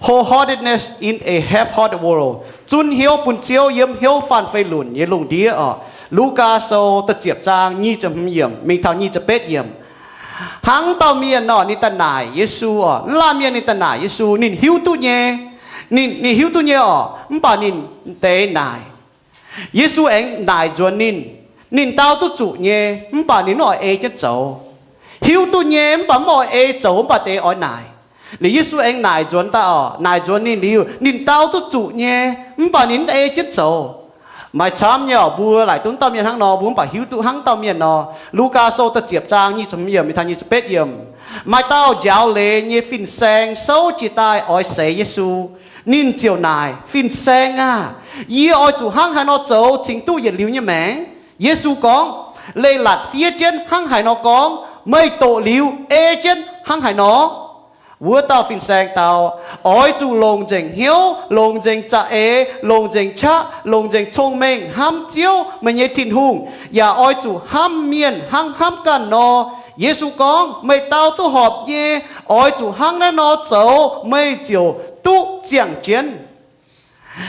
Wholeheartedness in a half-hearted world, zunv hnyouv bun Ziouv yiem hnyouv faanh fei lunc nyei lungh ndiev oc. Lugaa Sou da'ziepc zaang nyic ziepc hmz yiemc mingh taux nyic ziepc betv yiemc. Hnangv dauh mienh nor, ninh daaih naaic Yesu oc. Mv laanh mienh ninh daaih naaic Yesu, ninh hiuv duqv nyei. Ninh, ninh hiuv duqv nyei oc, mv baac ninh deix naaic. Yesu aengx naaic nzuonx ninh. Ninh dau duqv zuqc nyei, mv baac ninh mv oix ei jienv zoux. Hiuv duqv nyei, mv baac mv oix ei zoux, mv baac deix oix naaic. Liuz Yesu aengx naaic nzuonx daaih oc, naaic nzuonx ninh liuz, ninh dau duqv zuqc nyei, mv baac ninh mv ei jienv zoux. Maaih camv nyei oc, mbuo laaic duqv dauh mienh hnangv nor, mbuo mv baac hiuv duqv hnangv dauh mienh nor. Lugaa Sou da'ziepc zaang nyic ziepc hmz yiemc mingh taux nyic ziepc betv yiemc. Maaih dauh njaaux leiz nyei fin-saeng souv jiez daaih oix seix Yesu. Ninh ziouc naaic, Fin-Saeng aah! Yie oix zuqc hnangv haaix nor zoux cingx duqv yietc liuz nyei maengc? Yesu gorngv, Leiz-latc fiev jienv hnangv haaix nor gorngv, meih doqc liuz ei jienv hnangv haaix nor? Wuov dauh fin-saeng dau, Oix zuqc longc nzengc hnyouv, longc nzengc za'eix, longc nzengc qaqv, longc nzengc cong-mengh hnamv Ziouv, meih nyei Tin-Hungh, yaac oix zuqc hnamv mienh hnangv hnamv ganh nor. Yesu gorngv, Meih dau duqv horpc nyei. Oix zuqc hnangv naaiv nor zoux, meih ziouc duqv ziangh jienv.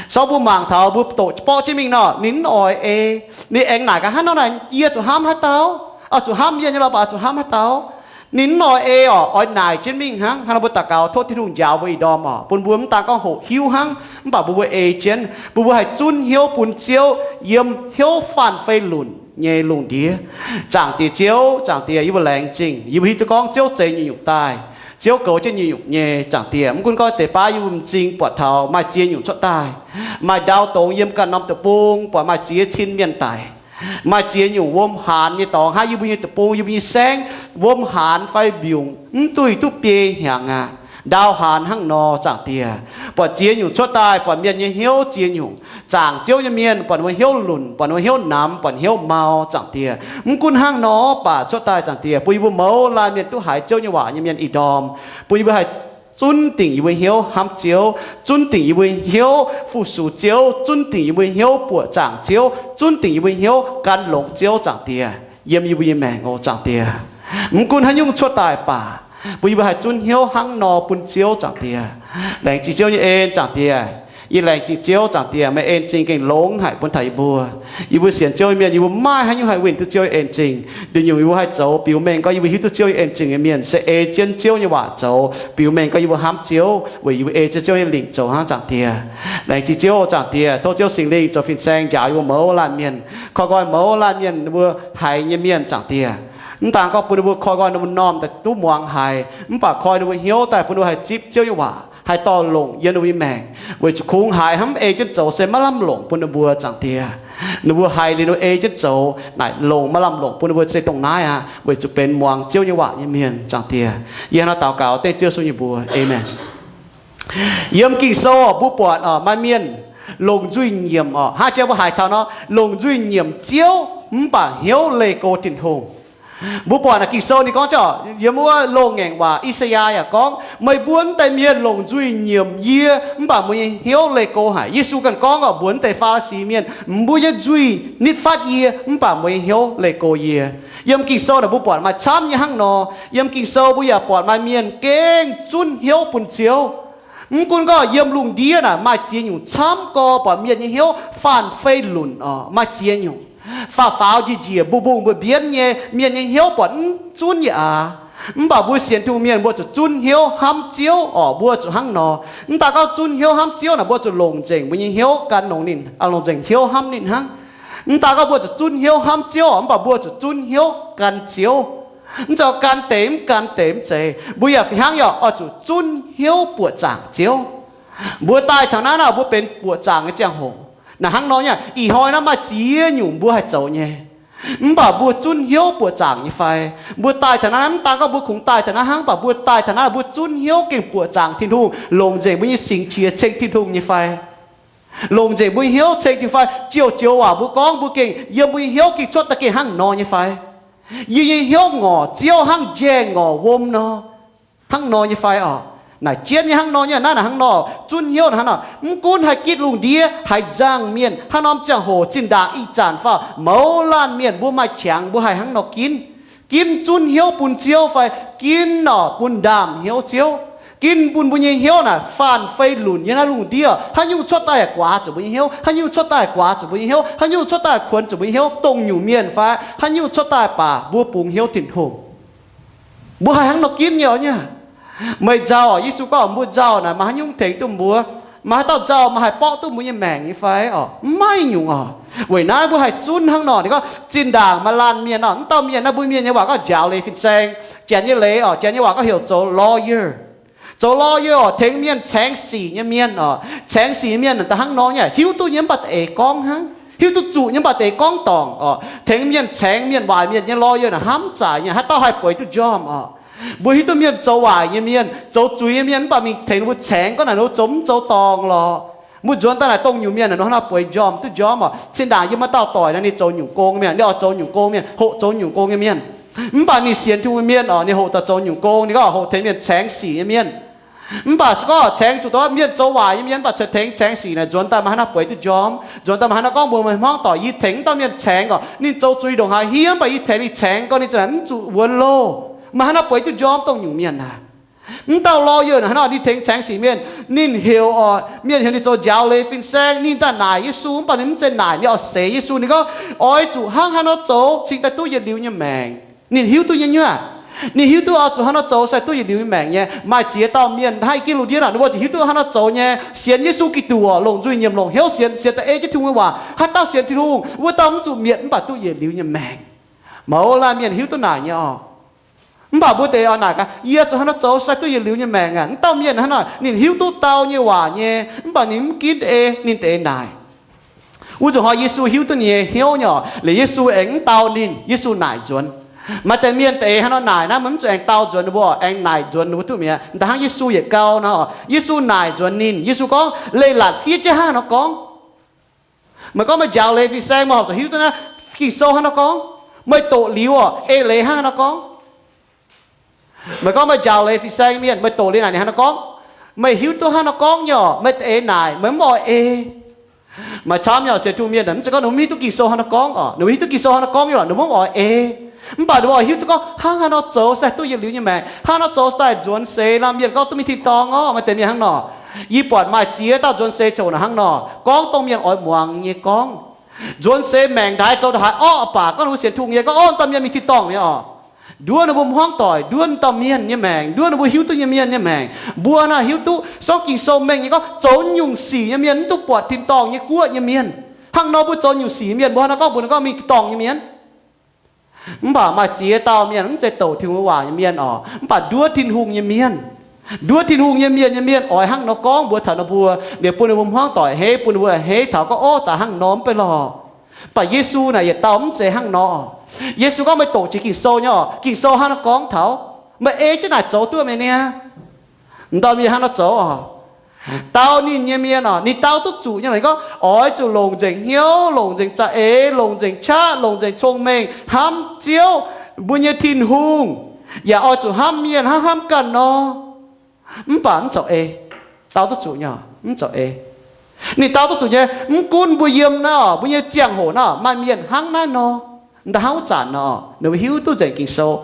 Sou mbuo mangc taux mbuo doqc borqv jienv mingh nor, ninh mv oix ei. Ninh aengx naaic gaax, Hnangv nor naaic, yie zuqc hnamv haaix dauh? Oix zuqc hnamv mienh nyei lorqc, mv baac oix zuqc hnamv haaix dauh? Ninh mv oix ei oc, oix naaic jienv mingh hnangv. Hnangv nor mbuo daux gaux tov Tin-Hungh njaaux mbuo ih ndorm oc, bun mbuo mv daan gorngv hoqc hiuv hnangv, mv baac mbuo mbuo ei jienv, bun mbuo haih zunv hnyouv bun Ziouv yiem hnyouv faanh fei lunc nyei lungh ndiev. Zaangc Diex Ziouv, Zaangc Diex, yie mbuo laengz zingh, yie mbuo hiuv duqv gorngv Ziouv zeix nyungc-nyungc daaih, Ziouv goux jienv nyungc-nyungc nyei, Zaangc Diex. Mv gunv gorngv deix baav yie mbuo m'zing buatc taux maaih ziex nyungc cuotv daaih, maaih ndau dongz yiem ganh norm deic-bung buatc maaih ziex cin mienh daic, maaih ziex nyungc wuom haanz nyei dorngx hnangv yie mbuo nyei deic-bung, yie mbuo nyei saengv, wuom haanz fai mbiungc mv duih duqv biei hnyangx aqv. Ndau haanz hnangv nor, Zaangc Diex, buatc ziex nyungc cuotv daaih, buatc mienh nyei hnyouv ziex nyungc. Zaangc Ziouv nyei mienh buatc ninh mbuo hnyouv lunc, buatc ninh mbuo hnyouv namx, buatc hnyouv mau, Zaangc Diex. Mv gunv hnangv nor baac cuotv daaih, Zaangc Diex, bun yie mbuo mouz laanh mienh duqv haiz Ziouv nyei waac nyei mienh ih ndorm, bun yie mbuo haih zunv dingc yie mbuo hnyouv hnamv Ziouv, zunv dingc yie mbuo hnyouv fu-sux Ziouv, zunv dingc yie mbuo hnyouv buoqc zaangc Ziouv, zunv dingc yie mbuo hnyouv gan longx Ziouv, Zaangc Diex, yiem yie mbuo nyei maengc oc, Zaangc Diex. Mv gunv haaix nyungc cuotv daaih baac, bun yie mbuo haih zunv hnyouv hnangv nor bun Ziouv, Zaangc Diex. Laengz zingh Ziouv nyei en, Zaangc Diex. Yie laengz zingh Ziouv, Zaangc Diex, meih en zingh gengh longx haic bun taux yie mbuo. Yie mbuo sienx Ziouv nyei mienh, yie mbuo maiv maaih haaix nyungc haih winh duqv Ziouv nyei en zingh. Nduqc nyungc yie mbuo haih zoux biux mengh gorngv yie mbuo hiuv duqv Ziouv nyei en zingh nyei mienh se ei jienv Ziouv nyei waac zoux, biux mengh gorngv yie mbuo hnamv Ziouv weic yie mbuo ei jienv Ziouv nyei lingc zoux hnangv, Zaangc Diex. Laengz zingh Ziouv, Zaangc Diex, tov Ziouv Singx Lingh zoux fin-saeng njaaux yie mbuo mouz laanh mienh, koi nqoi mouz laanh mienh ninh mbuo haiz nyei mienh, Zaangc Diex. Mv daan gorngv bun ninh mbuo koi nqoi ninh mbuo m'normh daaih duqv muangx haiz, mv baac koi ninh mbuo hnyouv daaih bun ninh mbuo haih zipv Ziouv nyei waac, haih dorh longc yiem ninh mbuo nyei maengc, weic zuqc kungx haiz hnangv mv ei jienv zoux se maiv lamh longc bun ninh mbuo, Zaangc Diex. Ninh mbuo haiz liuz ninh mbuo ei jienv zoux naaic longc maiv lamh longc bun ninh mbuo se dongh naaiv aqv, weic zuqc benx muangx Ziouv nyei waac nyei mienh, Zaangc Diex. Yie hnangv naaiv daux gaux dengv Ziouv Yesu nyei mbuox, Aamen. Yiem Ging-Sou oc, mbuo buatc oc, maaih mienh longc nzuih nyiemc oc. Hnangv jiex mbuo haiz taux nor, longc nzuih nyiemc Ziouv mv baac hnyouv leih go Tin-Hungh. Mbuo buatc naaic Ging-Sou ninh gorngv, yiem wuov loz-ngaengc waac I^saa^yaa yaac gorngv, Meih mbuo naaiv deix mienh longc nzuih nyiemc yie mv baac mbuo nyei hnyouv leih go haic. Yesu ganh gorngv oc mbuox naaiv deix Faa^li^si mienh, Mbuo nyei nzuih nitv fatv yie mv baac mbuo nyei hnyouv leih go yie. Yiem Ging-Sou naaic mbuo buatc maaih camv nyei hnangv nor. Yiem Ging-Sou mbuo yaac buatc maaih mienh gengh zunv hnyouv bun Ziouv. Mv gunv gorngv yiem lungh ndiev naaic maaih ziex nyungc camv gorx buatc mienh nyei hnyouv faanh fei lunc oc, maaih ziex nyungc. Faaux-faaux njiec njiec, mbungh mbungh mbuo mbienv nyei, mienh nyei hnyouv buatc mv zunv yie aav. Mv baac mbuo sienx Tin-Hungh mienh mbuo zuqc zunv hnyouv hnamv Ziouv oc, mbuo zuqc hnangv nor. Mv daan gorngv zunv hnyouv hnamv Ziouv naaic mbuo zuqc longc nzengc mbuo nyei hnyouv gan longx ninh, longc nzengc hnyouv hnamv ninh hnangv. Mv daan gorngv mbuo zuqc zunv hnyouv hnamv Ziouv oc, mv baac mbuo zuqc zunv hnyouv gan Ziouv. Mv zeiz gan deix mv gan deix mv zeiz. Mbuo yaac fih hnangv yaac oix zuqc zunv hnyouv buoqc zaangc Ziouv. Mbuo daaih taux naaiv nor mbuo benx buoqc zaangc nyei ziangh hoc. Naaic hnangv nor nyei, ih hnoi naaiv maaih ziex nyungc mbuo haih zoux nyei. Mv baac mbuo zunv hnyouv buoqc zaangc nyei fai? Mbuo daaih taux naaiv, mv daan gorngv mbuo kungx daaih taux naaiv hnangv, mv baac mbuo daaih taux naaiv mbuo zunv hnyouv gengh buoqc zaangc Tin-Hungh, longc nzengc mbuo nyei singx qiex ceng Tin-Hungh nyei fai? Longc nzengc mbuo nyei hnyouv ceng Tin-Hungh fai? Joux joux waac mbuo gorngv mbuo gengh yiem mbuo nyei hnyouv gengh cuotv daaih gengh hnangv nor nyei fai? Yie nyei hnyouv ngorc Ziouv hnangv njaeh ngorc wuom nor, hnangv nor nyei fai oc? Naaic jienv nyei hnangv nor nyei, naaiv naaic hnangv nor, zunv hnyouv naaic hnangv nor. Mv gunv haaix gitv lungh ndiev, haaix nzangc mienh, haaix norm ziangh hoc, zinh ndaangc ih zanc fai mouz laanh mienh, mbuo maaih qangx mbuo haih hnangv nor ginv. Ginv zunv hnyouv bun Ziouv fai ginv oc bun ndaamv hnyouv Ziouv? ginv bun mbuo nyei hnyouv naaic faanh fei lunc yiem naaiv lungh ndiev. Haaix nyungc cuotv daaih yaac guaax zuqc mbuo nyei hnyouv. Haaix nyungc cuotv daaih yaac guaax zuqc mbuo nyei hnyouv. Haaix nyungc cuotv daaih yaac kuonx zuqc mbuo nyei hnyouv. Dongh nyungc mienh fai haaix nyungc cuotv daaih baac mbuo bungx hnyouv Tin-Hungh. Mbuo haih hnangv nor ginv nyei oc nyei. Meih nzauh, Yesu gorngv mbuo nzauh naaic maaih haaix nyungc tengx duqv mbuo? Maaih haaix dauh nzauh maaih haih borqv duqv mbuo nyei maengc nyei fai oc? Mv maaih nyungc oc. Weic naaiv mbuo haih zunv hnangv nor. Ninh gorngv zinh ndaangc maaih laanh mienh oc, mv dauh mienh naaiv mbuo mienh nyei waac gorngv njaaux leiz fin-saeng. Janx nyei leiz oc, Janx nyei waac gorngv heuc zoux lawyer. Zoux lawyer oc, tengx mienh caengx sic nyei mienh oc. Caengx sic nyei mienh da'hnangv nor nyei, hiuv duqv nyei mv baac da'eix gorngv hnangv, hiuv duqv zuqc nyei mv baac da'eix gorngv dorngc oc. Tengx mienh caengx mienh waaic mienh nyei lawyer naaic hnamv zaic nyei, haaix dauh haih bueix duqv njormh oc? Mbuo hiuv duqv mienh zoux waaic nyei mienh, zoux zuiz nyei mienh, mv baac mingh tengx ninh mbuo caengx gorngv naaic ninh mbuo zoux mv zoux dorngc lorqc. Mbuo nzuonx daaih naaic dongh nyungc mienh naaic ninh hnangv nor bueix njormh duqv njormh oc. Zinh ndaangc yiem maaih dauh doic naaic ninh zoux nyungc gong mienh, ninh oix zoux nyungc gong mienh, hoqc zoux nyungc gong nyei mienh. Mv baac ninh sienx Tin-Hungh mienh oc, ninh hoqc daaih zoux nyungc gong, ninh gorngv hoqc tengx mienh caengx sic nyei mienh. Mv baac se gorngv caengx zuqc dongh mienh zoux waaic nyei mienh, mv baac cuotv tengx caengx sic naaic nzuonx daaih maaih haaix nor bueix duqv njormh. Nzuonx daaih maaih haaix nor gorngv mbuox meih hmuangv doic, yie tengx mv dauh mienh caengx oc, ninh zoux zuiz ndongc haaix hiev, mv baac yie tengx ninh caengx gorngv ninh za'naaic mv zuqc wuonx loh. Maaih haaix nor bueix duqv njormh dongh nyungc mienh naaic? Mv dauh lawyer naaic hnangv nor ninh tengx caengx sic mienh, ninh heuc oc, mienh heuc ninh zoux njaaux leiz fin-saeng, ninh daaih naaic Yesu, mv baac ninh mv zeiz naaic, ninh oix seix Yesu. Ninh gorngv oix zuqc hnangv haaix nor zoux cingx daaih duqv yietc liuz nyei maengc. Ninh hiuv duqv nyei nyuoqc. Ninh hiuv duqv oix zuqc hnangv nor zoux se duqv yietc liuz nyei maengc nyei. Maaih ziex dauh mienh hnangv i ginv lungh ndiev naaic, ninh mbuo ziouc hiuv duqv hnangv nor zoux nyei, sienx Yesu Giduc, longc nzuih nyiemc, longc hnyouv sienx, sienx da'eix jienv Tin-Hungh nyei waac. Haaix dauh sienx Tin-Hungh, wuov dauh mv zuqc mietc mv baac duqv yietc liuz nyei maengc. Mouz laanh mienh hiuv duqv naaic nyei oc. Mv baac mbuo deix oix naaic gaax, yie zuqc hnangv nor zoux se duqv yietc liuz nyei maengc aqv. Mv dauh mienh hnangv nor, ninh hiuv duqv dau nyei waac nyei, mv baac ninh mv ginv da'eix, ninh da'eix naaic. Wuov zuqc hnoi Yesu hiuv duqv ninh nyei hnyouv nyei oc. Liuz Yesu aengx mv dau ninh, Yesu naaic nzuonx. Maaih deix mienh da'eix hnangv nor naaic naaiv, meih mv zuqc aengx dau nzuonx ninh mbuo, aengx naaic nzuonx ninh mbuo duqv mi'aqv. Dah hnangv Yesu yietc gau nor, Yesu naaic nzuonx ninh. Yesu gorngv, leiz-latc fiev jienv hnangv nor gorngv. Meih gorngv meih njaaux leiz fin-saeng, meih horpc zuqc hiuv duqv naaiv Ging-Sou hnangv nor gorngv. Meih doqc liuz oc, eix leiz hnangv nor gorngv. Meih gorngv meih njaaux leiz fin-saeng mienh, meih doqc liuz naaic ninh hnangv nor gorngv. Meih hiuv duqv hnangv nor gorngv nyei oc, meih da'eix naaic, meih mv oix ei. Maaih camv nyei oc, sienx Tin-Hungh mienh mv zeiz gorngv ninh mbuo mv hiuv duqv Ging-Sou hnangv nor gorngv oc, ninh mbuo hiuv duqv Ging-Sou hnangv nor gorngv nyei lorqc, ninh mbuo mv oix ei. Mv baac ninh mbuo oix hiuv duqv gorngv hnangv haaix nor zoux se duqv yietc liuz nyei maengc, hnangv haaix nor zoux se daaih nzuonx seix, laanh mienh gorngv duqv mingh tin-dorngh orqc. Maaih deix mienh hnangv nor. Yie buatc maaih ziex dauh nzuonx seix ziouc naaic hnangv nor, gorngv dongh mienh oix muangx nyei gorngv. Nzuonx seix maengc ndaaix zoux ndongc haaix orqv baac gorngv ninh mbuo sienx Tin-Hungh nyei gorngv, orqv, dauh mienh mingh tin-dorngh nyei orqc. Nduov ninh mbuo hmuangv doic, nduov dauh mienh nyei maengc, nduov ninh mbuo hiuv duqv nyei mienh nyei maengc. Mbuo naaiv hiuv duqv sorng Ging-Sou mengh nyei gorngv zoux nyungc sic nyei mienh mv duqv buatc tin-dorngh nyei guoqv nyei mienh. Hnangv nor mbuo zoux nyungc sic nyei mienh, mbuo hnangv nor gorngv mbuo ninh gorngv mingh tin-dorngh nyei mienh. Mv baac maaih ziex dauh mienh mv zeiz douc Tin-Hungh waac nyei mienh orqc, mv baac nduov Tin-Hungh nyei mienh. Nduov Tin-Hungh nyei mienh nyei mienh oix hnangv nor gorngv mbuox taux ninh mbuo, liuz bun ninh mbuo hmuangv doic a'hneiv, bun ninh mbuo a'hneiv taux gorngv, orqv, za'gengh hnangv nor mv bei lorqc. Mv baac Yesu naaic yietc dauh mv zeiz hnangv nor. Yesu gorngv meih doqc jiex Ging-Sou nyei orqc, Ging-Sou hnangv nor gorngv taux, meih ei jienv naaic zoux duqv meih niaa. M'dauh mienh hnangv nor zoux oc. Dau ninh nyei mienh oc, ninh dau duqv zuqc nyei, ninh gorngv oix zuqc longc nzengc hnyouv, longc nzengc za'eix, longc nzengc qaqv, longc nzengc cong-mengh hnamv Ziouv, mbuo nyei Tin-Hungh, yaac oix zuqc hnamv mienh hnangv hnamv ganh nor. Mv baac mv zoux ei. Dau duqv zuqc nyei, mv zoux ei. Ninh dau duqv zuqc nyei, mv gunv mbuo yiem naaiv oc, mbuo nyei ziangh hoc naaiv maaih mienh hnangv naaiv nor. Da'hnangv wuov zanc nor, ninh mbuo hiuv duqv nzengc Ging-Sou,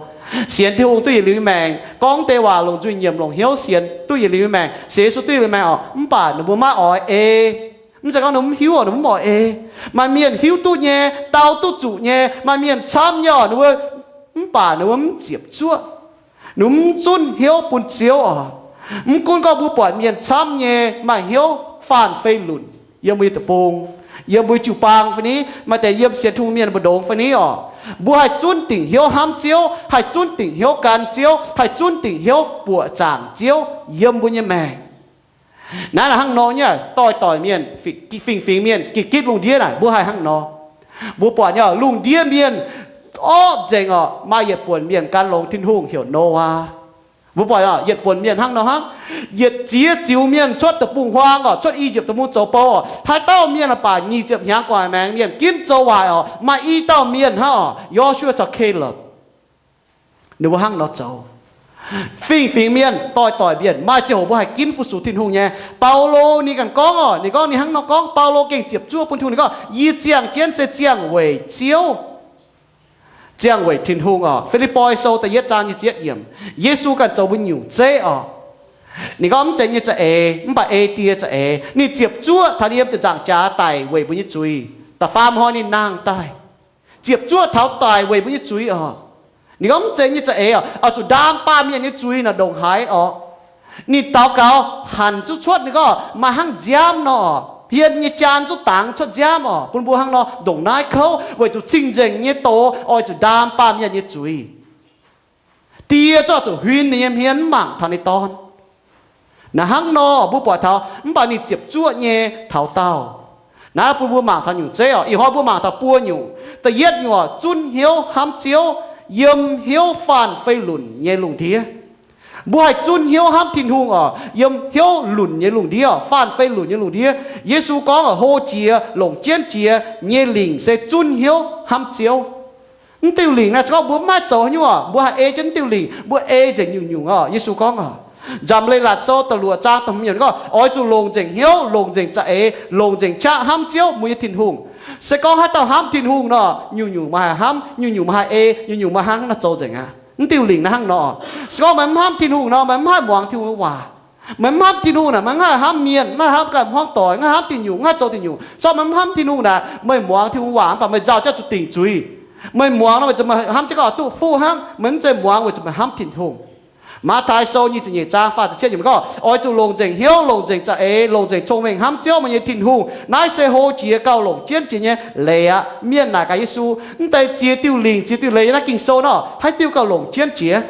sienx Tin-Hungh duqv yietc liuz nyei maengc, gorngv deix waac longc nzuih nyiemc longc hnyouv sienx duqv yietc liuz nyei maengc, sienx Yesu duqv yietc liuz maengc oc, mv baac ninh mbuo maiv oix ei. Mv zeiz gorngv ninh mbuo mv hiuv oc, ninh mbuo mv oix ei. Maaih mienh hiuv duqv nyei, dau duqv zuqc nyei, maaih mienh camv nyei oc, ninh mbuo, mv baac ninh mbuo mv ziepc zuoqv. Ninh mbuo mv zunv hnyouv bun Ziouv oc. Mv gunv gorngv mbuo buatc mienh camv nyei maaih hnyouv faanh fei lunc yiem mbuo nyei deic-bung, yiem mbuo jiu-baang fai ni, maaih deix yiem sienx Tin-Hungh mienh mbu'ndongx fai ni oc, mbuo haih zunv dingc hnyouv hnamv Ziouv, haih zunv dingc hnyouv gan Ziouv, haih zunv dingc hnyouv buoqc zaangc Ziouv yiem mbuo nyei maengc. Naaiv hnangv nor nyei, doix-doix mienh, fingx-fingx mienh, gitv-gitv lungh ndiev naaic, mbuo haih hnangv nor. Mbuo buatc nyei, lungh ndiev mienh orqv nzengc oc, maaih yietc buonc mienh gan longx Tin-Hungh heuc Noyaa. Mbuo buatc oc, yietc buonc mienh hnangv nor hnangv. Yietc ziex ziux mienh cuotv deic-bung-huaang oc, cuotv I^yipv Deic-Bung zoux bou oc, haaix dauh mienh baac nyic ziepc hnyangx gu'nguaaic maengx mienh ginv zoux waaic oc, maaih i dauh mienh hnangv oc, Yosua caux Kaleb. Ninh mbuo hnangv nor zoux. Fingx-fingx mienh, doix-doix mienh, maaih ziangh hoc mbuo haih ginv fu-sux Tin-Hungh nyei. Baulo ninh ganh gorngv oc, ninh gorngv ninh hnangv nor gorngv, Baulo gengh ziepc zuoqv bun Tin-Hungh, ninh gorngv, Yie ziangh jienv se ziangh weic Ziouv, ziangh weic Tin-Hungh oc. Fi^lipv^poi Sou da'yietv zaang nyic ziepc yietv yiemc. Yesu ganh zoux mbuo nyungc zeiv oc. Ninh gorngv mv zeiz nyei za'eix, mv baac ei Die za'eix. Ninh ziepc zuoqv taux ninh yiem ziepc nzaangc jaax daic weic mbuo nyei zuiz. Da'faam hnoi ninh nangh daaih, ziepc zuoqv taux daic weic mbuo nyei zuiz oc. Ninh gorngv mv zeiz nyei za'eix oc, oix zuqc ndaam baamh mienh nyei zuiz naaic ndongc haaix oc. Ninh daux gaux hanc zuqv cuotv, ninh gorngv maaih hnangv nziaamv nor, hmien nyei jaan zuqv dangx cuotv nziaamv oc, bun mbuo hnangv nor ndongc naaiv kouv, weic zuqc cing-nzengc nyei doz oix zuqc ndaam baamh mienh nyei zuiz. Die zungv oix zuqc huin ninh nyei hmien mv mangc taux ninh nyei dorn. Naaiv hnangv nor mbuo buatc taux, mv baac ninh ziepc zuoqv nyei taux daauh. Naaiv bun mbuo mangc taux nyungc zeiv oc. Ih hnoi mbuo mangc taux buo nyungc. Da'yietv nyungc oc, zunv hnyouv hnamv Ziouv yiem hnyouv faanh fei lunc nyei lungh ndiev. Mbuo haih zunv hnyouv hnamv Tin-Hungh oc yiem hnyouv lunc nyei lungh ndiev oc, faanh fei lunc nyei lungh ndiev. Yesu gorngv oc, hlo jiex longc jienv jiex nyei lingc se zunv hnyouv hnamv Ziouv. Mv diuh lingc naaiv se gorngv mbuo mv haih zoux haaix nyungc oc, mbuo haih ei jienv mv diuh lingc, mbuo ei nzengc nyungc-nyungc oc. Yesu gorngv oc, Nzamc Leiz-Latc Sou da'luoqc zaang da'hmz yiemc gorngv, oix zuqc longc nzengc hnyouv, longc nzengc za'eix, longc nzengc qaqv hnamv Ziouv, mbuo nyei Tin-Hungh. Se gorngv haaix dauh hnamv Tin-Hungh nor, nyungc-nyungc maaih haih hnamv, nyungc-nyungc maaih haih ei, nyungc-nyungc maaih hnangv naaiv zoux nzengc aqv. Mv diuh lingc naaiv hnangv nor, se gorngv meih mv hnamv Tin-Hungh nor, meih mv haih muangx Tin-Hungh nyei waac. Meih mv hnamv Tin-Hungh naaic, meih mv haih hnamv mienh, mv haih hnamv ganh hmuangv doic, mv haih hnamv diuh nyungc, mv haih zoux diuh nyungc. Se gorngv meih mv hnamv Tin-Hungh naaic, meih muangx Tin-Hungh waac mv baac meih nzauh jienv zuqc dingc zuiz. Meih muangx nor, meih zuqc hnamv jienv gorngv duqv fuqv hnangv, meih mv zeiz muangx weic zuqc meih hnamv Tin-Hungh. Matv^taai Sou nyic ziepc nyeic zaang faah ziepc cietv yiemc gorngv, oix zuqc longc nzengc hnyouv, longc nzengc za'eix, longc nzengc cong-mengh hnamv Ziouv, meih nyei Tin-Hungh. Naaiv se hlo jiex gauh longc jienv jiex nyei leiz aqv. Mienh naaic gaax Yesu, mv deix ziex diuh lingc, ziex diuh leiz yiem naaiv Ging-Sou nor, haaix diuh gauh longc jienv jiex?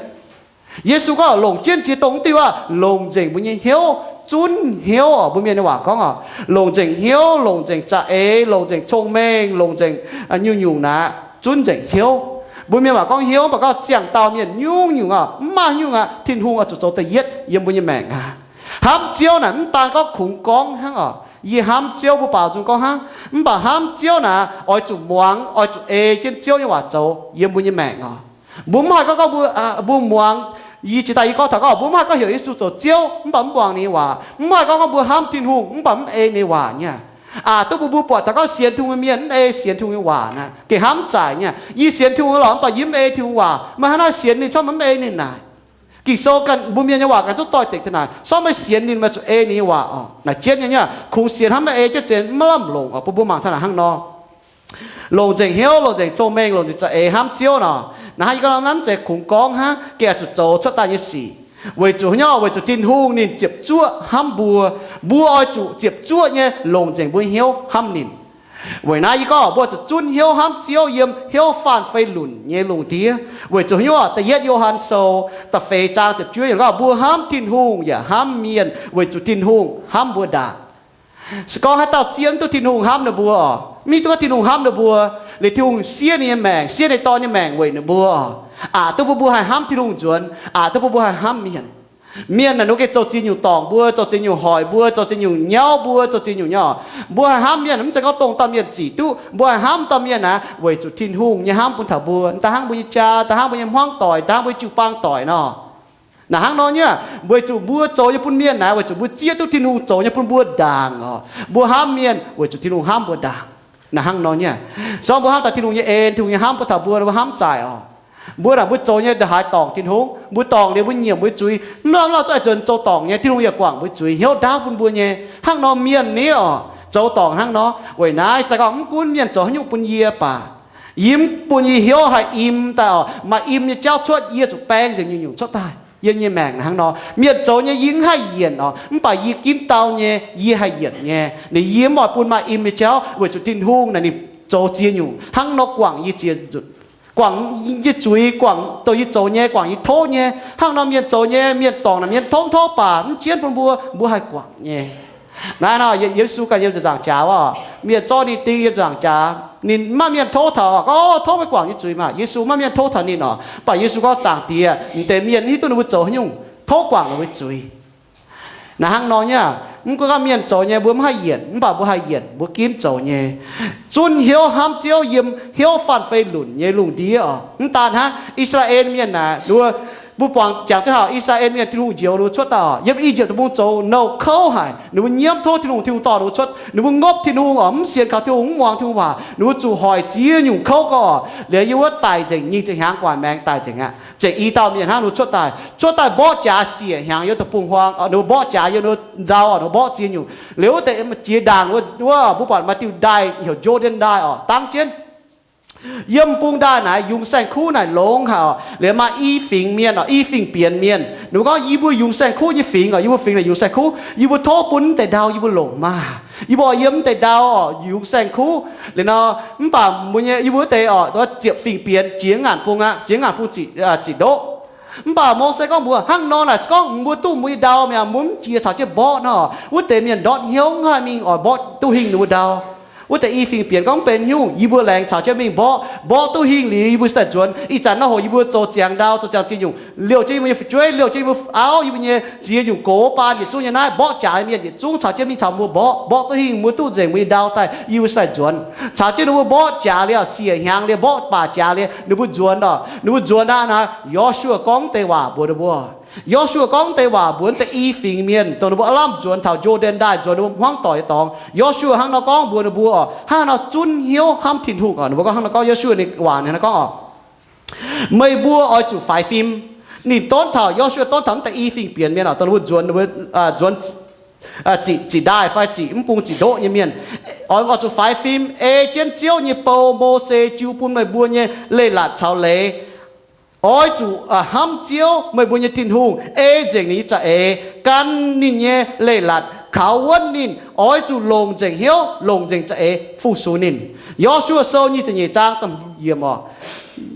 Yesu gorngv longc jienv jiex dongh mv diuh aqv, longc nzengc mbuo nyei hnyouv, zunv hnyouv oc. Mbuo mienh nyei waac gorngv oc, longc nzengc hnyouv, longc nzengc za'eix, longc nzengc cong-mengh, longc nzengc nyungc-nyungc naaic, zunv nzengc hnyouv. Mbuo mienh waac gorngv hnyouv mv baac gorngv ziangh dauh mienh nyungc-nyungc oc, mv maaih nyungc aqv, Tin-Hungh oix zuqc zoux da'yietv yiem mbuo nyei maengc aqv. Hnamv Ziouv naaic mv daan gorngv kungx gorngv hnangv oc. Yie hnamv Ziouv, mbuo baaux nzung gorngv hnangv. Mv baac hnamv Ziouv naaic oix zuqc muangx, oix zuqc ei jienv Ziouv nyei waac zoux yiem mbuo nyei maengc oc. Mbuo mv haih gorngv, gorngv mbuo, mbuo muangx, yie jiex daaih yie gorngv taux gorngv mbuo mv haih gorngv heuc Yesu zoux Ziouv mv baac mv muangx ninh nyei waac. Mv haih gorngv, gorngv mbuo hnamv Tin-Hungh mv baac mv ei ninh nyei waac nyei. Aqc duqv mbuo, mbuo buatc taux gorngv sienx Tin-Hungh nyei mienh mv ei sienx Tin-Hungh nyei waac naaic, gengh hnamv mv zaic nyei. Yie sienx Tin-Hungh lorqc mv baac yie mv ei Tin-Hungh waac, meih hnangv naaiv sienx ninh corc meih mv ei ninh naaic. Ging-Sou ganh, mbuo mienh nyei waac ganh zungv doix-dekc daaih naaic, corc meih sienx ninh meih zuqc ei ninh nyei waac oc. Naaic jienv nyei nyei, kungx sienx hnangv mv ei jienv zien maiv lamh longc oc. Bun mbuo mangc taux naaic hnangv nor, longc nzengc hnyouv, longc nzengc cong-mengh, longc nzengc za'eix hnamv Ziouv nor, naaiv yie gorngv hnamv mv zeiz kungx gorngv hnangv, gengh oix zuqc zoux cuotv daaih nyei sic. Weic zuqc haaix nyungc? Weic zuqc Tin-Hungh ninh ziepc zuoqv hnamv mbuo. Mbuo oix zuqc ziepc zuoqv nyei longc nzengc mbuo nyei hnyouv hnamv ninh. Weic naaiv yie gorngv mbuo zuqc zunv hnyouv hnamv Ziouv yiem hnyouv faanh fei lunc nyei lungh ndiev. Weic zuqc haaix nyungc? Da'yietv Yo^han Sou da'feix zaang ziepc juov yiemc gorngv, mbuo hnamv Tin-Hungh yaac hnamv mienh weic zuqc Tin-Hungh hnamv mbuo ndaangc. Se gorngv haaix dauh zieqv mv duqv Tin-Hungh hnamv ninh mbuo oc, mv hiuv duqv gorngv Tin-Hungh hnamv ninh mbuo, liuz Tin-Hungh siev ninh nyei maengc, siev ninh Dorn nyei maengc weic ninh mbuo oc, aqc duqv bun mbuo haih hnamv Tin-Hungh nzuonx, aqc duqv bun mbuo haih hnamv mienh. Mienh naaic ninh gengh zoux ziex nyungc dorngc mbuo, zoux ziex nyungc hoic mbuo, zoux ziex nyungc nyauv mbuo, zoux ziex nyungc nyei oc. Mbuo haih hnamv mienh mv zeiz gorngv dongh dauh mienh zic duqv, mbuo haih hnamv dauh mienh naaic weic zuqc Tin-Hungh nyei hnamv bun taux mbuo, da'hnangv mbuo nyei jaa, da'hnangv mbuo nyei hmuangv doic, da'hnangv mbuo nyei jiu-baang doic nor. Naaic hnangv nor nyei, weic zuqc mbuo zoux nyei bun mienh naaic, weic zuqc mbuo zieqv duqv Tin-Hungh zoux nyei bun mbuo ndaangc oc. Mbuo hnamv mienh weic zuqc Tin-Hungh hnamv mbuo ndaangc. Naaic hnangv nor nyei, se gorngv mbuo hnamv taux Tin-Hungh nyei en, Tin-Hungh nyei hnamv bun taux mbuo, mbuo hnamv zaic oc. Mbuo naaic mbuo zoux nyei ndongc haaix dorngc Tin-Hungh, mbuo dorngc liuz mbuo nyiemc mbuo zuiz, mv lauh mv lauh zungv a'zunc zoux dorngc nyei, Tin-Hungh yaac guangc mbuo zuiz, hnyouv ndaauv bun mbuo nyei. Hnangv nor mienh ni oc, zoux dorngc hnangv nor. Weic naaiv se gorngv mv gunv mienh zoux haaix nyungc bun yie baac, yie mv bun yie hnyouv haih im daaih oc. Maaih im nyei jauv cuotv, yie zuqc baeng nzengc nyungc-nyungc cuotv daaih yiem yie nyei maengc hnangv nor. Mienh zoux nyei yie mv haih yienc oc, mv baac yie ginv dau nyei yie haih yienc nyei. Ninh yie mv oix bun maaih im nyei jauv weic zuqc Tin-Hungh naaic ninh zoux ziex nyungc hnangv nor guangc yie ziex nzunc, guangc yie zuiz, guangc dongh yie zoux nyei, guangc yie tov nyei. Hnangv nor mienh zoux nyei, mienh dorngc naaic mienh tov mv tov baac mv jienv bun mbuo, mbuo haih guangc nyei. Naaiv nor Yesu ganh yiem nzaangc jaax wuov, mienh zorqv ninh ding yiem nzaangc jaax. Ninh maiv mienh tov taux, gorngv, Tov meih guangc yie zuiz maah! Yesu maiv mienh tov taux ninh oc. Mv baac Yesu gorngv, Zaangc Diex, m'deix mienh hiuv duqv ninh mbuo zoux haaix nyungc, tov guangc ninh mbuo zuiz. Naaiv hnangv nor nyei, mv gunv gorngv mienh zoux nyei mbuo mv haih yienc, mv baac mbuo haih yienc mbuo ginv zoux nyei. Zunv hnyouv hnamv Ziouv yiem hnyouv faanh fei lunc nyei lungh ndiev oc. Mv daan hnangv, I^saa^laa^en Mienh naaic, ninh mbuo Mbuo buangh jangx jienv haic, I^saa^laa^en Mienh, Tin-Hungh njoux ninh mbuo cuotv daaih oc, yiem I^yipv Deic-Bung zoux nouh kouv haic. Ninh mbuo nyiemv tov Tin-Hungh, Tin-Hungh dorh ninh mbuo cuotv. Ninh mbuo ngopv Tin-Hungh oc, mv sienx kaux Tin-Hungh, mv muangx Tin-Hungh waac. Ninh mbuo zuqc hoic ziex nyungc kouv gorx, liuz yiem wuov daic nzengc, nyic ziepc hnyangx gu'nguaaic maengx daic nzengc aqv. Zengc i dauh mienh hnangv, ninh mbuo cuotv daaih, cuotv daaih mborqv jaax siec hnyangx yiem deic-bung-huaang, ninh mbuo mborqv jaax yiem ninh mbuo ndau, ninh mbuo mborqv ziex nyungc. Liuz wuov deix jiex ndaangc wuov, mbuo buatc maaih diuh ndaaih heuc Jordan Ndaaih oc, dangv jienv yiem bung ndaaih naaic yungz saeng-kuv naaic longx haic oc. Liuz maaih i fingx mienh oc, i fingx bienx mienh, ninh mbuo gorngv, yie mbuo yungz saeng-kuv nyei fingx oc, yie mbuo fingx naaic yungz saeng-kuv, yie mbuo tov bun mv deix ndau yie mbuo longc maah. Yie mbuo yiem mv deix ndau oc, yungz saeng-kuv. Liuz nor, mv baac mbuo nyei, yie mbuo wuov deix oc, ziepc fingx bienx jiex ngaanc bung aqv, jiex ngaanc bung ziqc ndoqv. Mv baac Mose gorngv mbuox, hnangv nor naaic se gorngv mbuo duqv mbuo nyei ndau mi'aqv, mbuo mv jiex caux jienv mborqv nor, wuov deix mienh ndortv hnyouv haih mingh oix mborqv duqv hingh ninh mbuo ndau. Wuov deix i fingx bienx gorngv, mv benx nyungc, yie mbuo laengz caux jienv mingh mborqv. Mborqv duqv hingh liuz yie mbuo daaih nzuonx. Ih zanc nor hoc yie mbuo zoux ziangx ndau, zoux ziangx ziex nyungc, liouh jienv yie mbuo nyei fu'jueiv, liouh jienv yie mbuo auv, yie mbuo nyei ziex nyungc gox baan yietc zungv nyei naaiv, mborqv jaax nyei mienh yietc zungv caux jienv mingh caux mbuo mborqv. Mborqv duqv hingh, mbuo duqv nzengc mbuo nyei ndau daaih, yie mbuo sai nzuonx. Caux jienv ninh mbuo mborqv jaax liuz, siec hnyangx liuz, mborqv baac jaax liuz, ninh mbuo nzuonx oc. Ninh mbuo nzuonx aqv naaic, Yo^su^waa gorngv deix waac mbuox ninh mbuo. Yo^su^waa gorngv deix waac mbuox deix i fingx mienh, dongh ninh mbuo aav lamh nzuonx taux Yo^ndaan Ndaaih, nzuonx ninh mbuo hmuangv doic nyei dorngx. Yo^su^waa hnangv nor gorngv mbuox ninh mbuo oc, hnangv nor zunv hnyouv hnamv Tin-Hungh oc. Ninh mbuo gorngv hnangv nor gorngv, Yo^su^waa ninh waac ninh hnangv nor gorngv oc, meih mbuo oix zuqc faix fim. Ninh donv taux, Yo^su^waa donv taux mv deix i fingx bienx mienh oc, dongh ninh mbuo nzuonx, nzuonx ziqc, ziqc ndaaih fai ziqc mv bung ziqc ndoqv nyei mienh, oix, oix zuqc faix fim ei jienv Ziouv nyei bou, Mose jiu bun meih mbuo nyei leiz-latc caux leiz. Oix zuqc hnamv Ziouv, meih mbuo nyei Tin-Hungh, ei nzengc ninh nyei za'eix, gan ninh nyei leiz-latc, kaux wuonv ninh. Oix zuqc longc nzengc hnyouv, longc nzengc za'eix fu-sux ninh. Yo^su^waa Sou nyic ziepc nyeic zaang da'hmz yiemc oc.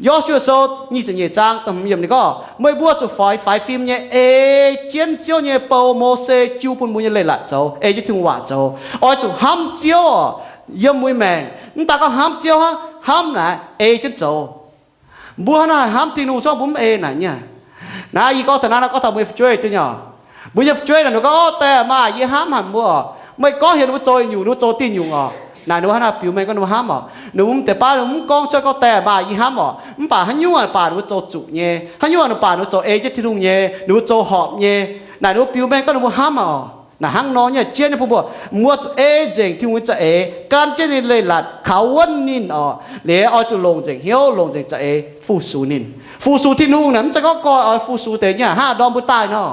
Yo^su^waa Sou nyic ziepc nyeic zaang da'hmz yiemc ninh gorngv, meih mbuo zuqc faix, faix fim nyei ei jienv Ziouv nyei bou, Mose jiu bun mbuo nyei leiz-latc zoux, ei jienv Tin-Hungh waac zoux. Oix zuqc hnamv Ziouv oc, yiem mbuo nyei maengc. Mv daaih gorngv hnamv Ziouv hnangv, hnamv naaic ei jienv zoux. Mbuo hnangv naaic hnamv Tin-Hungh corc mbuo mv ei naaic nyei. Naaiv yie gorngv taux naaiv, naaiv gorngv taux mbuo nyei fu'jueiv deix nyei oc. Mbuo nyei fu'jueiv naaic ninh gorngv, Ov, die maa, yie hnamv haic mbuo oc. Meih gorngv heuc ninh mbuo zoux nyungc, ninh mbuo zoux diuh nyungc oc. Naaic ninh mbuo hnangv naaic biux mengh gorngv ninh mbuo hnamv oc. Ninh mbuo mv deix baav ninh mbuo mv gorngv cuotv gorngv, Die maa, yie hnamv oc. Mv baac haaix nyungc baac ninh mbuo zoux zuqc nyei. Haaix nyungc baac ninh mbuo zoux ei jienv Tin-Hungh nyei, ninh mbuo zoux horpc nyei. Naaic ninh mbuo biux mengh gorngv ninh mbuo hnamv oc. Naaic hnangv nor nyei, jienv nyei bun mbuo, mbuo zuqc ei nzengc Tin-Hungh nyei za'eix, gan jienv ninh leiz-latc, kaux wuonv ninh oc. Liuz oix zuqc longc nzengc hnyouv, longc nzengc za'eix fu-sux ninh. Fu-sux Tin-Hungh naaic mv zeiz gorngv gorx oix fu-sux deix nyei. Hnangv ndorm mbuo daaih nor,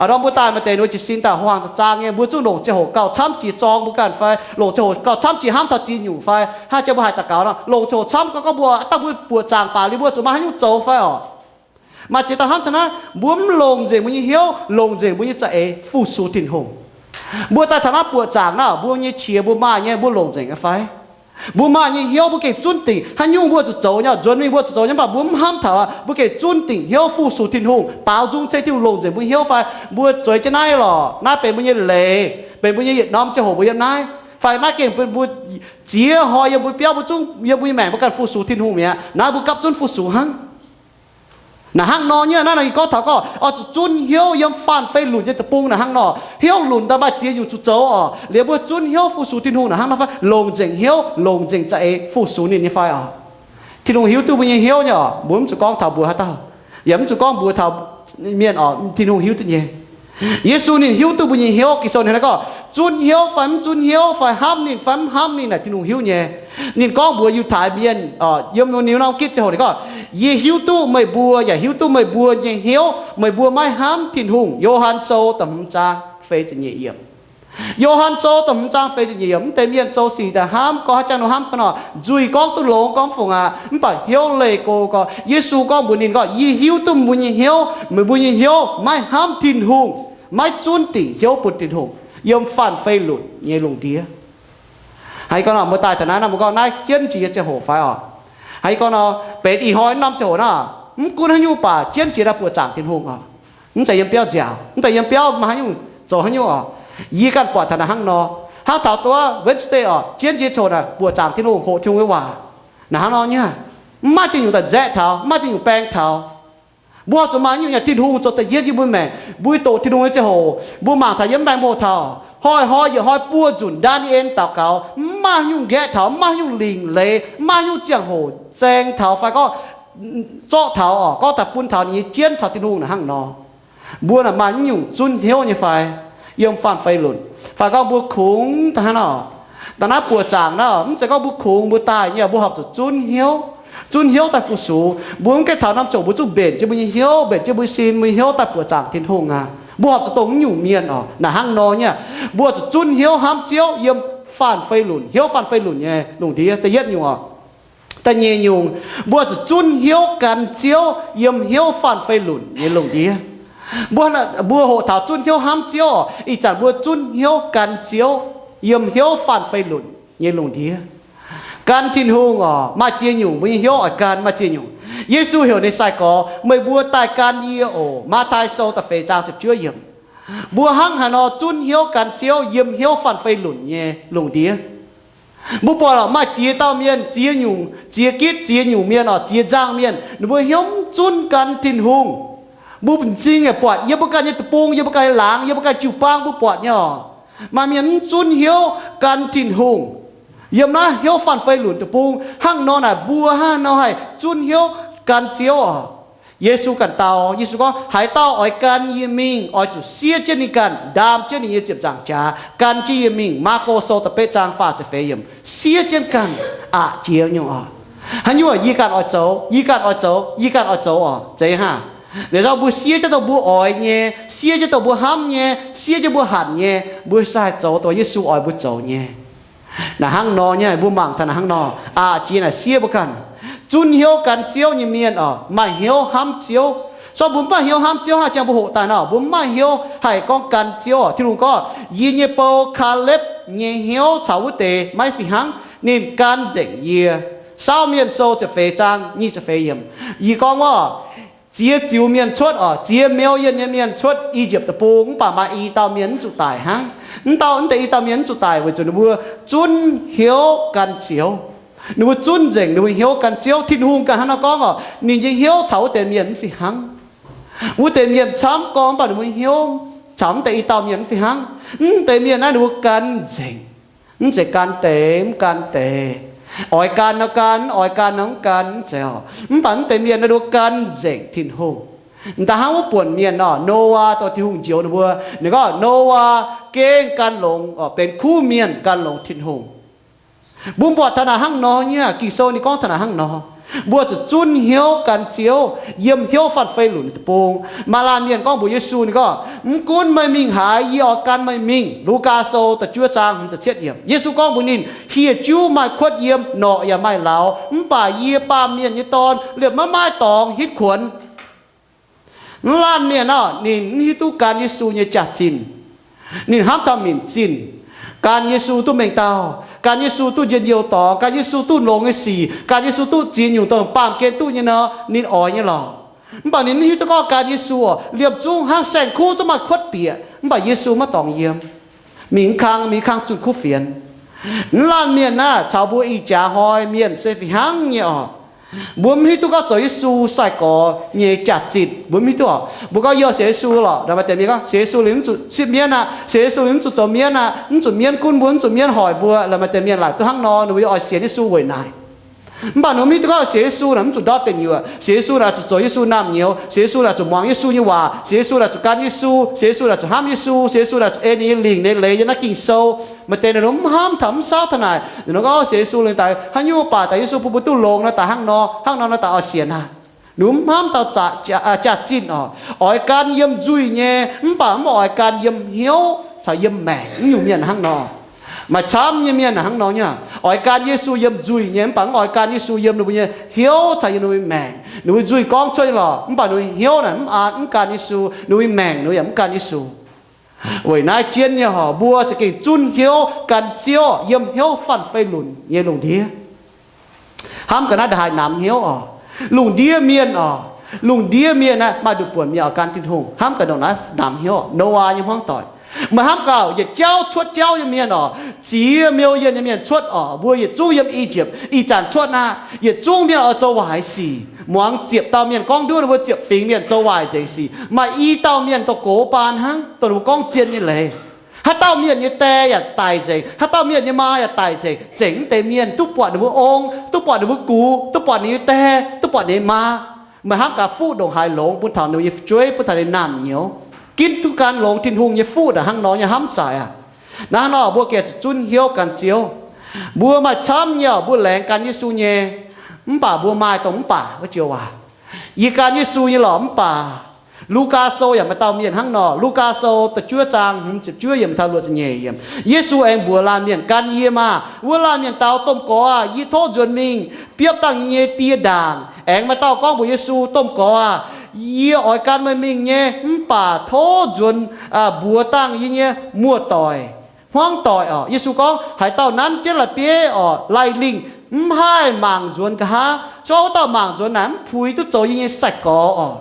ndorm mbuo daaih maaih deix ninh mbuo jiez sin daaih hmuangx zaang nyei, mbuo zungv longc ziangh hoc gauh camv jiex zorng mbuo ganh fai longc ziangh hoc gauh camv jiex hnamv taux ziex nyungc fai hnangv jien mbuo haih daux gaux nor, longc ziangh hoc camv gorngv, gorngv mbuo dangh mbuo buoqc zaangc baac liuz mbuo zuqc maaih haaix nyungc zoux fai oc. Maaih ziex dauh hnamv taux naaiv, mbuo mv longc nzengc mbuo nyei hnyouv, longc nzengc mbuo nyei za'eix fu-sux Tin-Hungh. Mbuo daaih taux naaiv buoqc zaangc naaiv, mbuo nyei qiex mbuo maaih nyei, mbuo longc nzengc nyei fai? Mbuo maaih nyei hnyouv mbuo gengh zunv dingc haaix nyungc mbuo zuqc zoux nyei, nzuonx mingh mbuo zuqc zoux nyei, mv baac mbuo mv hnamv taux aqv, mbuo gengh zunv dingc hnyouv fu-sux Tin-Hungh, baaux nzung ceng Tin-Hungh, longc nzengc mbuo nyei hnyouv fai? Mbuo zueiz jienv naaiv lorqc, naaiv benx mbuo nyei leiz, benx mbuo nyei yietc norm ziangh hoc mbuo yiem naaiv, fai naaiv gengh benx mbuo ziex hnoi yiem mbuo biauv mbuo zungv yiem mbuo nyei maengc mbuo ganh fu-sux Tin-Hungh mi'aqv. Naaiv mbuo gapv zunv fu-sux hnangv. Naaic hnangv nor nyei, naaiv ninh gorngv taux gorngv oix zuqc zunv hnyouv yiem faanh fei lunc nyei deic-bung naaic hnangv nor. Hnyouv lunc daaih maaih ziex nyungc zuqc zoux oc. Liuz mbuo zunv hnyouv fu-sux Tin-Hungh naaic hnangv nor fai? Longc nzengc hnyouv, longc nzengc za'eix fu-sux ninh nyei fai oc? Tin-Hungh hiuv duqv mbuo nyei hnyouv nyei oc. Mbuo mv zuqc gorngv taux mbuox haaix dauh, yaac mv zuqc gorngv mbuox taux mienh oc. Tin-Hungh hiuv duqv nyei. Yesu ninh hiuv duqv mbuo nyei hnyouv. Ging-Sou ninh gorngv, zunv hnyouv fai mv zunv hnyouv, fai hnamv ninh fai mv hnamv ninh naaic Tin-Hungh hiuv nyei. Ninh gorngv mbuox Yiutai Mienh, yiem Niu Norm Gitv ziangh hoc ninh gorngv, yie hiuv duqv meih mbuo, yaac hiuv duqv meih mbuo nyei hnyouv, meih mbuo maiv hnamv Tin-Hungh. Yo^han Sou da'hmz zaang feix ziepc nyeic yiemc. Yo^han Sou da'hmz zaang feix ziepc nyeic yiemc, mv deix mienh zoux sic daaih hnamv gorngv haaix jangx nor hnamv ga'naaiv, nzuih gorngv duqv longx gorngv fungc aqv, mv baac hnyouv leih go gorx. Yesu gorngv mbuox ninh gorngv, yie hiuv duqv mbuo nyei hnyouv, meih mbuo nyei hnyouv maiv hnamv Tin-Hungh, maiv zunv dingc hnyouv bun Tin-Hungh yiem faanh fei lunc nyei lungh ndiev. Haaix gorngv nor, mbuo daaih taux naaiv nor, mbuo gorngv naaiv jienv jiex nyei ziangh hoc fai oc? Haaix gorngv nor, benx ih hnoi norm ziangh hoc nor, mv gunv haaix nyungc baac jienv jiex daaih buoqc zaangc Tin-Hungh oc. Mv zeiz yiem biauv nziaauc, mv zeiz yiem biauv maaih haaix nyungc zoux haaix nyungc oc. Yie ganh buatc taux naaic hnangv nor, hnangv taux duqv Wednesday oc, jienv jiex ziangh hoc naaic buoqc zaangc Tin-Hungh, hoqc Tin-Hungh nyei waac. Naaic hnangv nor nyei, mv maaih diuh nyungc daaih nzaeqv taux, mv maaih diuh nyungc baeng taux. Mbuo zuqc maaih nyungc nyei Tin-Hungh zoux da'yietv yiem mbuo maengc. Mbuo doqc Tin-Hungh nyei ziangh hoc, mbuo mangc taux yiem mv baengh mouh taux, hnoi-hnoi yietc hnoi buo nzunc Ndaa^ni^en daux gaux, mv maaih nyungc nqaeqv taux, mv maaih nyungc lingc leiz, mv maaih nyungc ziangh hoc zaeng taux fai gorngv zorqv taux oc, gorngv daaih bun taux ninh nyei jienv caux Tin-Hungh naaic hnangv nor. Mbuo naaic maaih mv nyungc zunv hnyouv nyei fai? Yiem faanh fei lunc. Fai gorngv mbuo kungx daaih hnangv nor, daaih naaiv buoqc zaangc naaiv, mv zeiz gorngv mbuo kungx mbuo daaih nyei, mbuo horpc zuqc zunv hnyouv, zunv hnyouv daaih fu-sux. Mbuo mv gaengh taux norm ziangh hoc mbuo zungv mbenc jienv mbuo nyei hnyouv, mbenc jienv mbuo nyei sin, mbuo nyei hnyouv daaih buoqc zaangc Tin-Hungh aqv. Mbuo horpc zuqc dongh mv nyungc mienh oc, naaic hnangv nor nyei. Mbuo zuqc zunv hnyouv hnamv Ziouv yiem faanh fei lunc, hnyouv faanh fei lunc nyei lungh ndiev. Da'yietv nyungc oc, da'nyeic nyungc, mbuo zuqc zunv hnyouv gan Ziouv yiem hnyouv faanh fei lunc nyei lungh ndiev. Mbuo, mbuo hoqc taux zunv hnyouv hnamv Ziouv oc, ih zanc mbuo zunv hnyouv gan Ziouv yiem hnyouv faanh fei lunc nyei lungh ndiev. Gan Tin-Hungh oc, maaih ziex nyungc mbuo nyei hnyouv oix gan, maaih ziex nyungc. Yesu heuc ninh sai-gorx, meih mbuo daaih gan yie oc. Matv^taai Sou da'feix zaang ziepc juov yiemc. Mbuo hnangv haaix nor zunv hnyouv gan Ziouv yiem hnyouv faanh fei lunc nyei lungh ndiev? Mbuo buatc oc, maaih ziex dauh mienh, ziex nyungc, ziex gitv, ziex nyungc mienh oc, ziex nzangh mienh, ninh mbuo hnyouv mv zunv gan Tin-Hungh. Mbuo m'zing yaac buatc yiem mbuo ganh nyei deic-bung, yiem mbuo ganh nyei laangz, yiem mbuo ganh jiu-baang mbuo buatc nyei oc. Maaih mienh mv zunv hnyouv gan Tin-Hungh. Yiem naaiv hnyouv faanh fei lunc deic-bung hnangv nor naaic, mbuo hnangv haaix nor haih zunv hnyouv gan Ziouv oc? Yesu ganh dau, Yesu gorngv, haaix dauh oix gan yie mingh, oix zuqc siev jienv ninh ganh, ndaam jienv ninh nyei ziepc nzaangc jaax, gan jienv yie mingh. Maako Sou da'betv zaang faah ziepc feix yiemc. Siev jienv ganh, aqc jiex nyungc oc. Haaix nyungc yie ganh oix zoux, yie ganh oix zoux, yie ganh oix zoux oc, zeiz hnangv. Liuz zorqv mbuo siev jienv dongh mbuo oix nyei, siev jienv dongh mbuo hnamv nyei, siev jienv mbuo hanc nyei, mbuo sai zoux dongh Yesu oix mbuo zoux nyei. Naaic hnangv nor nyei, mbuo mangc taux naaic hnangv nor, aqc jiex naaic siev mbuo ganh. Zunv hnyouv gan Ziouv nyei mienh oc, maaih hnyouv hnamv Ziouv. Zorqv mbuo mv maaih hnyouv hnamv Ziouv hnangv, ziangh mbuo hoqc daaih nor, mbuo mv maaih hnyouv haih gorngv gan Ziouv oc. Tin-Hungh gorngv, yie nyei bou, Kaalepv, nyei hnyouv caux wuov deix maiv fih hnangv. Ninh gan nzengc yie. Saauv Mienh Sou ziepc feix zaang nyic ziepc feix yiemc. Yie gorngv wuov, ziex ziux mienh cuotv oc, ziex million nyei mienh cuotv I^yipv Deic-Bung, mv baac maaih i dauh mienh mv zuqc daic hnangv. Mv dauh, mv deix i dauh mienh mv zuqc daic weic zuqc ninh mbuo zunv hnyouv gan Ziouv. Ninh mbuo zunv nzengc ninh mbuo hnyouv gan Ziouv. Tin-Hungh ganh hnangv nor gorngv oc, ninh nyei hnyouv caux wuov deix mienh mv fih hnangv. Wuov deix mienh camv gorngv, mv baac ninh mbuo hnyouv caux mv deix i dauh mienh mv fih hnangv. Mv deix mienh naaiv ninh mbuo gan nzengc. Mv zeiz gan deix mv gan deix, oix gan nor gan, oix gan nor mv gan, mv zeiz oc. Mv baac mv deix mienh naaiv ninh mbuo gan nzengc Tin-Hungh. M'daaih hnangv wuov buonc mienh oc, Noyaa, dongh Tin-Hungh njoux ninh mbuo, ninh gorngv Noyaa gengh gan longx, benx kuv mienh gan longx Tin-Hungh. Mbuo buatc taux naaic hnangv nor nyei, Ging-Sou ninh gorngv taux naaic hnangv nor. Mbuo zuqc zunv hnyouv gan Ziouv yiem hnyouv faanh fei lunc deic-bung. Maaih laanh mienh gorngv mbuox Yesu, ninh gorngv, mv gunv meih mingh haaix, yie oix gan meih mingh. Lugaa Sou da'juov zaang hmz ziepc cietv yiemc. Yesu gorngv mbuox ninh, hieh juv maaih kuotv yiem, norqc yaac maaih lauz, mv baac yie, Baamh Mienh nyei Dorn, liemh maiv maaih dorngx hitv kuonx. Mv laanh mienh aah, ninh mv hiuv duqv gan Yesu nyei jaax-zinh. Ninh hnamv taux minc zinh. Gan Yesu duqv mengh dauh, gan Yesu duqv njien-youh dorngx, gan Yesu duqv longx nyei sic, gan Yesu duqv ziex nyungc dongh baamh gen duqv nyei nor, ninh oix nyei lorqc. Mv baac ninh mv hiuv duqv gorngv gan Yesu oc, liemh zungv hnangv saeng-kuv zungv maaih kuotv bieqc, mv baac Yesu maiv dorngx yiem. Mingh kang, mingh kang zunh kuv fienx. Mv laanh mienh aah, caux mbuo ih jaax hnoi mienh se fih hnangv nyei oc. Mbuo mv hiuv duqv gorngv zoux Yesu sai-gorx nyei jaax-zinh, mbuo mv hiuv duqv oc. Mbuo gorngv yie sienx Yesu lorqc, maaih deix mienh gorngv sienx Yesu liuz mv zuqc sipv mienv aqv, sienx Yesu liuz mv zuqc zoux mienv aqv, mv zuqc mienv gunv mbuo, mv zuqc mienv hoic mbuo. Maaih deix mienh laaic duqv hnangv nor, ninh mbuo oix sienx Yesu weic naaic. Mv baac ninh mv hiuv duqv gorngv sienx Yesu naaic mv zuqc ndortv deic nyuoqc, sienx Yesu naaic zuqc zoux Yesu naamh nyouz, sienx Yesu naaic zuqc muangx Yesu nyei waac, sienx Yesu naaic zuqc gan Yesu, sienx Yesu naaic zuqc hnamv Yesu, sienx Yesu naaic zuqc ei ninh nyei lingc nyei leiz yiem naaiv Ging-Sou. Maaih deix ninh mv hnamv taux, mv saauv taux naaic, ninh gorngv sienx Yesu liuz daaih hnangv nyungc, mv baac daaih Yesu bun mbuo duqv longx nor, daaih hnangv nor, hnangv nor nor daaih oix sienx aqv. Ninh mv hnamv taux jaax-zinh oc. Oix gan yiem nzuih nyei, mv baac mv oix gan yiem hnyouv caux yiem maengc. Mv nyungc mienh hnangv nor. Maaih camv nyei mienh hnangv nor nyei, oix gan Yesu yiem nzuih nyei, mv baac mv oix gan Yesu yiem ninh mbuo nyei hnyouv caux yiem ninh mbuo nyei maengc. Ninh mbuo nzuih gorngv cuotv nyei lorqc, mv baac ninh mbuo hnyouv naaic mv an, mv gan Yesu, ninh mbuo nyei maengc ninh mbuo yaac mv gan Yesu. Weic naaiv jienv nyei oc, mbuo za'gengh zunv hnyouv gan Ziouv yiem hnyouv faanh fei lunc nyei lungh ndiev. Hnamv ga'naaiv ndongc haaix namx hnyouv oc. Lungh ndiev mienh oc, lungh ndiev mienh aeqv, maaih nduqc buonc mienh oix gan Tin-Hungh. Hnamv ga'ndongc naaiv namx hnyouv oc. Noyaa nyei hmuangv doic, meih hnamv gaax, yietc jauv cuotv jauv nyei mienh oc, ziex million nyei mienh cuotv oc, mbuo yietc zungv yiem I^yipv ih zanc cuotv aqv. Yietc zungv mienh oix zoux waaic sic. Muangx ziepc dauh mienh gorngv nduov ninh mbuo ziepc fingx mienh zoux waaic nzengc sic. Maaih i dauh mienh dorh gox baan hnangv, dongh ninh mbuo gorngv zien nyei leiz. Haaix dauh mienh nyei die yaac daic nzengc, haaix dauh mienh nyei maa yaac daic nzengc, zengc mv deix mienh, duqv buatc ninh mbuo ong, duqv buatc ninh mbuo gux, duqv buatc ninh nyei die, duqv buatc ninh nyei maa. Meih hnamv gaax, fuqv ndongc haaix longx bun taux ninh nyei fu'jueiv, bun taux ninh naamh nyouz. Ginv duqv gan longx Tin-Hungh nyei fuqv naaic hnangv nor nyei hnamv zaaic aqv. Naaiv hnangv nor mbuo gengh zuqc zunv hnyouv gan Ziouv. Mbuo maaih camv nyei oc, mbuo laengz gan Yesu nyei, mv baac mbuo maaih dongh mv baac wuov joux waac. Yie gan Yesu nyei lorqc mv baac. Lugaa Sou yaac maaih dauh mienh hnangv nor. Lugaa Sou da'juov zaang hmz ziepc juov yiemc taux luoqc ziepc nyeic yiemc, Yesu aengx mbuox laanh mienh, Gan yie maah! Wuov laanh mienh dau, Domh Gorx aah! Yie tov nzuonx mingh biopv dangh yie nyei die ndaangc. Aengx maaih dauh gorngv mbuox Yesu, Domh Gorx aah! Yie oix gan meih mingh nyei, mv baac tov nzuonx mbuox dangh yie nyei muoz-doic, hmuangv doic oc. Yesu gorngv, Haaix dauh nanv jienv la'bieiv oc, laih lingh, mv haih mangc nzuonx nqa'haav. Se gorngv wuov dauh mangc nzuonx naaic mv puix duqv zoux yie nyei sai-gorx oc.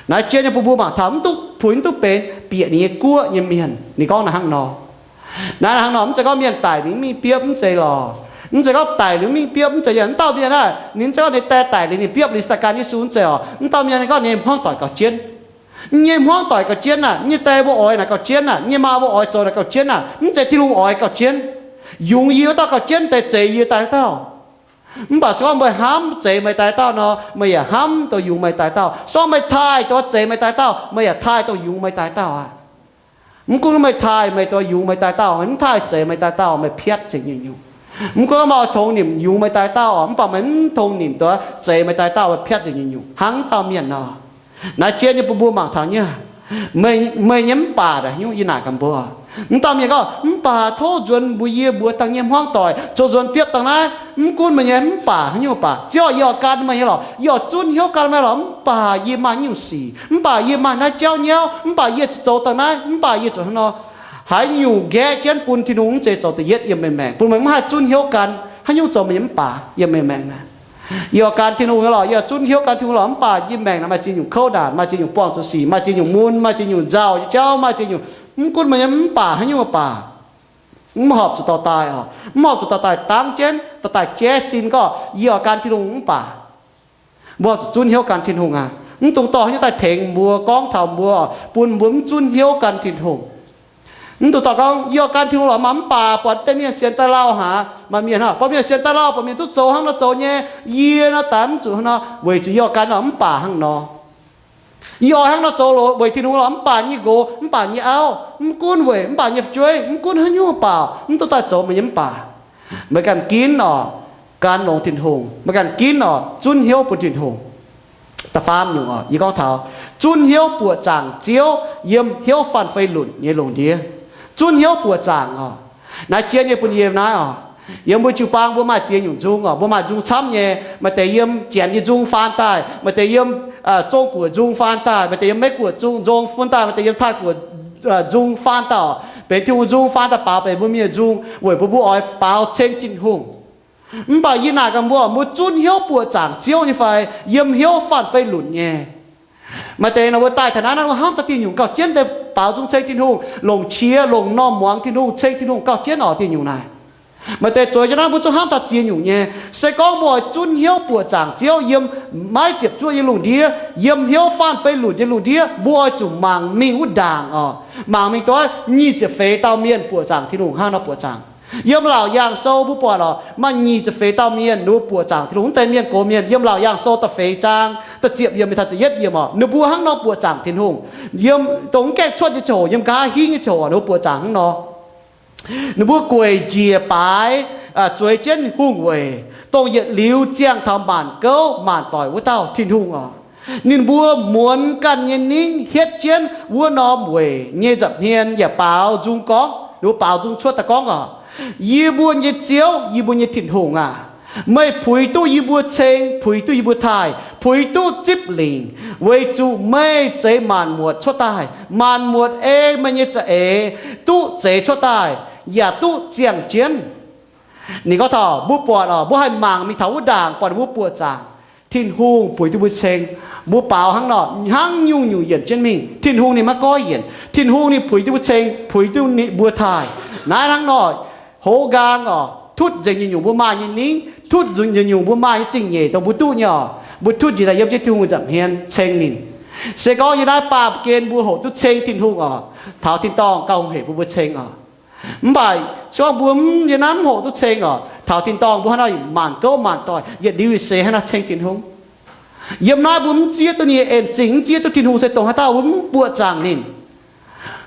Naaiv jien nyei bun mbuo mangc taux mv duqv puix mv duqv benx bieqc ninh nyei guoqv nyei mienh. Ninh gorngv naaiv hnangv nor. Naaiv hnangv nor, mv zeiz gorngv mienh daic ninh mv mingh biopv, mv zeiz lorqc. Mv zeiz gorngv daic liuz mv mingh biopv, mv zeiz. Yaac mv dauh mienh aah, ninh mv zeiz gorngv ninh die daic liuz ninh biopv liuz daaih gan Yesu, mv zeiz oc. Mv dauh mienh ninh gorngv ninh hmuangv doic gauh jienv. Nyei hmuangv doic gauh jienv aah, nyei die mbuo oix naaic gauh jienv aah, nyei maa mbuo oix zoux naaic gauh jienv aah, mv zeiz Tin-Hungh oix gauh jienv. Yungz yie wuov dauh gauh jienv deix zeix yie daaih wuov dauh. Mv baac se gorngv meih hnamv zeix meih daaih dauh nor, meih yaac hnamv dongh yungz meih daaih dauh. Se gorngv meih taaih dongh zeix meih daaih dauh, meih yaac taaih dongh yungz meih daaih dauh aqv. Mv gunv meih taaih meih dongh yungz meih daaih dauh, meih mv taaih zeix meih daaih dauh, meih piatv nzengc nyungc-nyungc. Mv gunv meih oix tongx nimc yungz meih daaih dauh, mv baac meih mv tongx nimc dongh zeix meih daaih dauh, meih piatv nzengc nyungc-nyungc. Hnangv dauh mienh nor, naaiv jien nyei bun mbuo mangc taux nyei, meih nyei mv baac haaix nyungc, yie naaic gaax mbuo. Mv dauh mienh gorngv, Mv baac tov nzuonx mbuox yie mbuox dangh nyei hmuangv doic, zoux nzuonx biopv dangh naaiv. Mv gunv meih nyei mv baac haaix nyungc baac, Ziouv, yie oix gan meih nyei lorqc, yie oix zunv hnyouv gan meih lorqc. Mv baac yie maaih nyungc sic, mv baac yie maaih naaiv jauv nyauv, mv baac yie zuqc zoux dangh naaiv, mv baac yie zuqc hnangv nor. Haaix nyungc nqaeqv jienv bun Tin-Hungh mv zeiz zoux da'yietv yiem meih maengc, bun meih mv haih zunv hnyouv gan haaix nyungc zoux meih nyei mv baac yiem meih maengc naaic. Yie oix gan Tin-Hungh nyei lorqc, yie oix zunv hnyouv gan Tin-Hungh lorqc, mv baac yie maengc naaic maaih ziex nyungc kouv ndaanc, maaih ziex nyungc buangh zuqc sic, maaih ziex nyungc mun, maaih ziex nyungc nzauh nyei jauv, maaih ziex nyungc, mv gunv meih nyei mv baac haaix nyungc baac, mv horpc zuqc dorh daaih oc. Mv horpc zuqc dorh daaih dangv jienv, dorh daaih jaiv sin gorngv, Yie oix gan Tin-Hungh mv baac. Mbuo zuqc zunv hnyouv gan Tin-Hungh aqv. Mv dungx dorh haaix nyungc daaih tengx mbuo, gorngv taux mbuo, bun mbuo mv zunv hnyouv gan Tin-Hungh. Mv dungx dorh gorngv, Yie oix gan Tin-Hungh lorqc, mv baac buatc deix mienh sienx daaih lauh haic. Maaih mienh hnangv, buatc mienh sienx daaih lauh, buatc mienh duqv zoux hnangv nor zoux nyei, yie nor daix mv zuqc hnangv nor, weic zuqc yie oix gan lorqc mv baac hnangv nor. Yie oix hnangv nor zoux lorqc, weic Tin-Hungh lorqc, mv baac nyei nqox, mv baac nyei auv, mv gunv weic mv baac nyei fu'jueiv, mv gunv haaix nyungc baac, mv dungx daaih zoux meih nyei mv baac. Meih ganh ginv oc, gan longx Tin-Hungh. Meih ganh ginv oc, zunv hnyouv bun Tin-Hungh. Da'faam nyungc oc, yie gorngv taux zunv hnyouv buoqc zaangc Ziouv yiem hnyouv faanh fei lunc nyei lungh ndiev. Zunv hnyouv buoqc zaangc oc. Naaiv jien nyei bun yie naaiv oc. Yiem mbuo jiu-baang mbuo maaih ziex nyungc nzung oc. Mbuo maaih nzung camv nyei. Maaih deix yiem janx nyei nzung faan daaih, maaih deix yiem Zong-Guoqv nzung faan daaih, maaih deix yiem Meiv-Guoqv nzung faan daaih, maaih deix yiem Taiv-Guoqv nzung faan daaih oc. Benx Tin-Hungh nzung faan daaih baaux benx mbuo mienh nzung, weic bun mbuo oix baaux ceng Tin-Hungh. Mv baac yie naaic gaax mbuo, mbuo zunv hnyouv buoqc zaangc Ziouv nyei fai yiem hnyouv faanh fei lunc nyei? Maaih deix nor mbuo daaih taux naaiv, mbuo hnamv taux diuh nyungc gauh jienv deix baaux nzung ceng Tin-Hungh, longc qiex longc normh muangx Tin-Hungh, ceng Tin-Hungh gauh jienv oc diuh nyungc naaic. Maaih deix zueiz jienv naaiv mbuo zungv hnamv taux ziex nyungc nyei. Se gorngv mbuo oix zunv hnyouv buoqc zaangc Ziouv yiem maiv ziepc zuoqv nyei lungh ndiev, yiem hnyouv faanh fei lunc nyei lungh ndiev, mbuo oix zuqc mangc mingh wuov ndaangc oc. Mangc mingh duqv nyic ziepc feix dauh mienh buoqc zaangc Tin-Hungh hnangv nor buoqc zaangc. Yiem Laauc Yaangh Sou mbuo buatc oc, maaih nyic ziepc feix dauh mienh ninh mbuo buoqc zaangc Tin-Hungh. Mv deix mienh gox mienh, yiem Laauc Yaangh Sou da'feix zaang da'ziepc yiemc mingh taux da'yietv yiemc oc, ninh mbuo hnangv nor buoqc zaangc Tin-Hungh. Yiem dongh mv gaengh cuotv nyei ziangh hoc, yiem nqa'haav hingv nyei ziangh hoc ninh mbuo buoqc zaangc hnangv nor. Ninh mbuo gueic njiec baaix zueiz jienv hungh weic, dongh yietc liuz ziangh taux maanc gouv maanc doic wuov dauh Tin-Hungh oc. Ninh mbuo muonz ganh nyei ningv hietv jienv wuov norm weic nyei nza'hmien yaac baaux nzung gorngv, ninh mbuo baaux nzung cuotv daaih gorngv oc, Yie mbuo nyei Ziouv, yie mbuo nyei Tin-Hungh aah! Meih puix duqv yie mbuo ceng, puix duqv yie mbuo taaih, puix duqv zipv lingc, weic zuqc meih zeix maanc muotc cuotv daaih. Maanc muotc ei meih nyei za'eix duqv zeix cuotv daaih, yaac duqv ziangh jienv. Ninh gorngv taux mbuo buatc oc, mbuo haih mangc mingh taux wuov ndaangc buatc ninh mbuo buoqc zaangc, Tin-Hungh puix duqv mbuo ceng. Mbuo baaux hnangv nor, hnangv nyungc-nyungc yienc jienv mingh, Tin-Hungh ninh maiv goiv yienc. Tin-Hungh ninh puix duqv mbuo ceng, puix duqv ninh mbuo taaih. Naaiv hnangv nor, hoz nqaang oc, tutv nzengc nyungc-nyungc mbuo maaih nyei ningv, tutv nzengc nyungc-nyungc mbuo maaih nyei zingh nyeic dongh mbuo duqv nyei oc, mbuo tutv njiec daaih yiem jienv Tin-Hungh nza'hmien ceng ninh. Se gorngv yiem naaiv baamh gen mbuo hoqc duqv ceng Tin-Hungh oc, Taux tin-dorngh gauh hungh hec bun mbuo ceng oc. Mv baac se gorngv mbuo mv, yie naaiv mv hoqc duqv ceng oc, taux tin-dorngh mbuo haaix nor maanc gouv maanc doic, yietc liuz yietc seix haaix nor ceng Tin-Hungh. Yiem naaiv mbuo mv zieqv duqv ninh nyei en-zingh, mv zieqv duqv Tin-Hungh se dongh haaix dauh, mbuo mv buoqc zaangc ninh.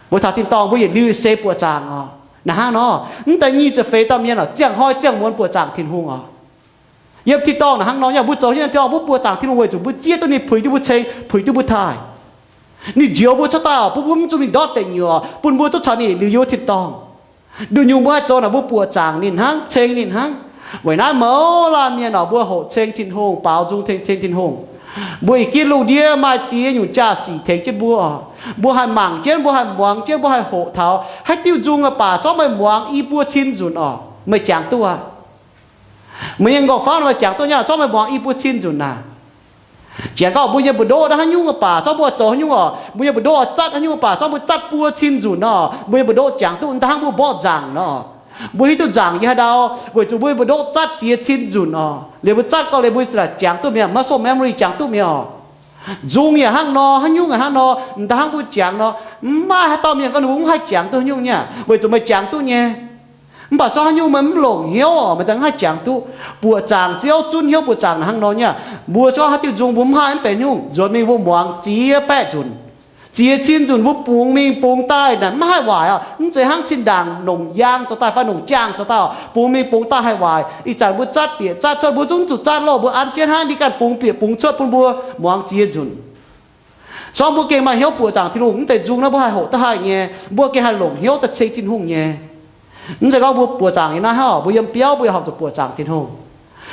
Mbuo taux tin-dorngh mbuo yietc liuz yietc seix buoqc zaangc oc. Naaic hnangv nor, mv deix nyic ziepc feix dauh mienh oc, ziangh hnoi ziangh muonz buoqc zaangc Tin-Hungh oc. Yiem tin-dorngh naaic hnangv nor nyei, mbuo zoux hnyouv tin-dorngh mbuo buoqc zaangc Tin-Hungh weic zuqc mbuo zieqv duqv ninh puix duqv mbuo ceng, puix duqv mbuo taaih. Ninh njoux mbuo cuotv daaih oc, bun mbuo mv zungh mingh ndortv deic nyuoqc, bun mbuo duqv caux ninh liuz yiem wuov tin-dorngh. Nduqc nyungc mbuo haih zoux naaic mbuo buoqc zaangc ninh hnangv, ceng ninh hnangv. Weic naaiv mouz laanh mienh oc, mbuo hoqc ceng Tin-Hungh, baaux nzung ceng, ceng Tin-Hungh. Mbuo ih ginv lungh ndiev maaih ziex nyungc jaa-sic tengx jienv mbuo oc. Mbuo haih mangc jienv, mbuo haih muangx jienv, mbuo haih hoqc taux haaix diuh nzung aqv baac zorqv meih muangx i buo cin nzunc oc, meih jangx duqv aqv. Meih nyei nqorngv-famv meih jangx duqv nyei, zorqv meih muangx i buo cin nzunc naaic. Janx gorngv mbuo nyei mbu'ndoqv naaiv haaix nyungc aqv baac, zorqv mbuo zoux haaix nyungc oc, mbuo nyei mbu'ndoqv zatv haaix nyungc aqv baac, zorqv mbuo zatv buo cin nzunc nor, mbuo nyei mbu'ndoqv jangx duqv, hnangv mbuo mborqv nzaangc nor. Mbuo hiuv duqv nzaangc yiem haaix ndau, weic zuqc mbuo nyei mbu'ndoqv zatv ziex cin nzunc oc. Liuz mbuo zatv gau, liuz mbuo ziouc jangx duqv mi'aqv, muscle memory jangx duqv mi'aqv oc. Nzung yaac hnangv nor, haaix nyungc yaac hnangv nor, hnangv mbuo jangx nor, mv maaih haaix dauh mienh gorngv ninh mbuo mv haih jangx duqv haaix nyungc nyei, weic zuqc meih jangx duqv nyei. Mv baac se gorngv haaix nyungc meih mv longc hnyouv oc, meih daaih mv haih jangx duqv. Buoqc zaangc Ziouv, zunv hnyouv buoqc zaangc naaic hnangv nor nyei. Mbuo se gorngv haaix diuh nzung mbuo mv haih mv benx nyungc, nzuonx mingh mbuo muangx ziex baeqv nzunc, ziex cin nzunc mbuo bungx mingh bungx daaih naaic mv haih waaic oc. Mv zeiz hnangv zinh ndaangc nongc yaang zoux daaih fai nongc jaang zoux daaih oc, bungx mingh bungx daaih haih waaic. Ih zanc mbuo zatv bieqc zatv cuotv, mbuo zungv zuqc zatv loh, mbuo an jienv hnangv, ninh ganh bungx bieqc bungx cuotv bun mbuo muangx ziex nzunc. Se gorngv mbuo gengh maaih hnyouv buoqc zaangc Tin-Hungh, mv deix nzung naaiv mbuo haih hoqc daaih haih nyei, mbuo gengh haih longc hnyouv daaih ceng Tin-Hungh nyei. Mv zeiz gorngv mbuo buoqc zaangc yiem naaiv hnangv oc, mbuo yiem biauv mbuo yaac horpc zuqc buoqc zaangc Tin-Hungh.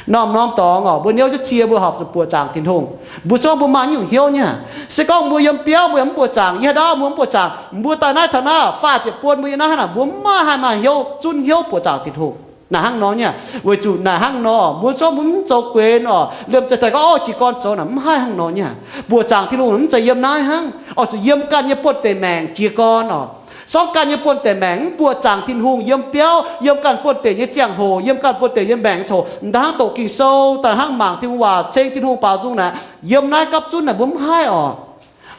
Norm-norm dorngx oc, mbuo niouv jienv cie mbuo horpc zuqc buoqc zaangc Tin-Hungh. Mbuo se gorngv mbuo maaih nyungc hnyouv nyei. Se gorngv mbuo yiem biauv mbuo yaac mv buoqc zaangc, yiem haaix ndau mbuo mv buoqc zaangc, mbuo daaih naaiv taux naaiv faah ziepc buon mbuo yiem naaiv hnangv naaic, mbuo mv maaih haih maaih hnyouv, zunv hnyouv buoqc zaangc Tin-Hungh. Naaic hnangv nor nyei, weic zuqc naaic hnangv nor, mbuo se gorngv mbuo mv zoux guenx oc, liemh zeih daaih gorngv, ov, jiez gorn zoux naaic, mv haih hnangv nor nyei. Buoqc zaangc Tin-Hungh mv zeiz yiem naaiv hnangv, oix zuqc yiem ganh nyei buonh deic maengc jiez gorn oc. Se gorngv ganh nyei buonh deic maengc mv buoqc zaangc Tin-Hungh, yiem biauv, yiem ganh buonh deic nyei ziangh hoc, yiem ganh buonh deic nyei maengc nyei coc, daaih hnangv doqc Ging-Sou, daaih hnangv mangc Tin-Hungh waac, ceng Tin-Hungh baaux nzung naaic, yiem naaiv gapv zunv naaic mbuo mv haih oc.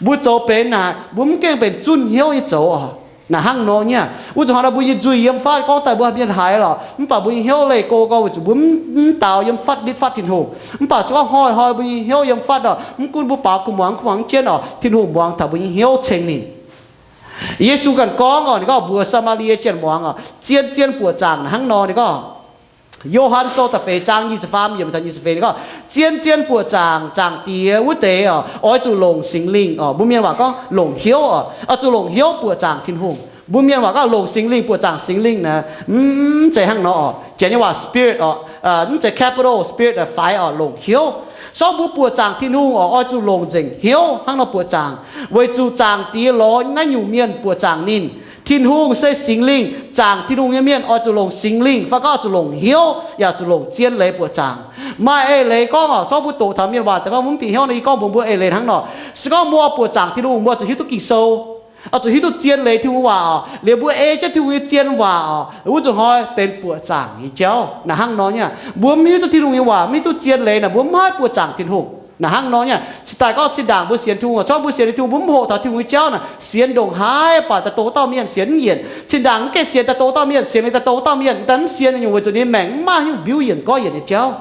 Mbuo zoux benx naaic, mbuo mv gengh benx zunv hnyouv nyei zoux oc. Naaic hnangv nor nyei. Wuov zuqc hnangv nor mbuo nyei nzuih yiem fatv gorngv daaih mbuo haih mienh haiz lorqc, mv baac mbuo nyei hnyouv leih go gorngv weic zuqc mbuo mv, mv daux yiem fatv, nitv fatv Tin-Hungh. Mv baac se gorngv hnoi-hnoi mbuo nyei hnyouv yiem fatv oc, mv gunv mbuo baaux kuv muangx, kuv muangx jienv oc, Tin-Hungh muangx taux mbuo nyei hnyouv ceng ninh. Yesu ganh gorngv oc, ninh gorngv mbuox Saa^maa^lie janx muangx oc, zien-zien buoqc zaangc naaic hnangv nor, ninh gorngv, Yo^han Sou da'feix zaang nyic ziepc faam yiemc taux nyic ziepc feix, ninh gorngv, zien-zien buoqc zaangc Zaangc Diex wuov deix oc, oix zuqc longc Singx Lingh oc. Mbuo mienh waac gorngv longc hnyouv oc, oix zuqc longc hnyouv buoqc zaangc Tin-Hungh. Mbuo mienh waac gorngv longc Singx Lingh, buoqc zaangc Singx Lingh naaic, mv zeiz hnangv nor oc. Janx nyei waac spirit oc, mv zeiz capital spirit, faix oc, longc hnyouv. Se gorngv mbuo buoqc zaangc Tin-Hungh oc, oix zuqc longc nzengc hnyouv hnangv nor buoqc zaangc, weic zuqc Zaangc Diex lorz naaiv nyungc mienh buoqc zaangc ninh. Tin-Hungh se Singx Lingh. Zaangc Tin-Hungh nyei mienh oix zuqc longc Singx Lingh, fai gorngv oix zuqc longc hnyouv, yaac zuqc longc zien leiz buoqc zaangc. Maaih eix leiz gorngv oc, se gorngv mbuo doqc taux mienh waac daaih gorngv mbuo mv bieqc hnyouv nor, yie gorngv mbuox mbuo eix leiz hnangv nor. Se gorngv mbuo buoqc zaangc Tin-Hungh, mbuo zuqc hiuv duqv Ging-Sou, oix zuqc hiuv duqv zien leiz Tin-Hungh waac oc, liuz mbuo ei jienv Tin-Hungh nyei zien waac oc, wuov zuqc hnoi benx buoqc zaangc nyei jauv. Naaic hnangv nor nyei. Mbuo mv hiuv duqv Tin-Hungh nyei waac, mv hiuv duqv zien leiz naaic, mbuo mv haih buoqc zaangc Tin-Hungh. Naaic hnangv nor nyei. Cingx daaih gorngv zinh ndaangc mbuo sienx Tin-Hungh, se gorngv mbuo sienx Tin-Hungh mbuo mv hoqc taux Tin-Hungh nyei jauv naaic, sienx ndongc haaix baac daaih dongh dauh mienh sienx mv yienc. Zinh ndaangc mv gaengh sienx daaih dongh dauh mienh, sienx liuz daaih dongh dauh mienh, daaih mv sienx nyungc weic zuqc ninh maengc mv maaih nyungc mbiuv yienc gorqv yienc nyei jauv.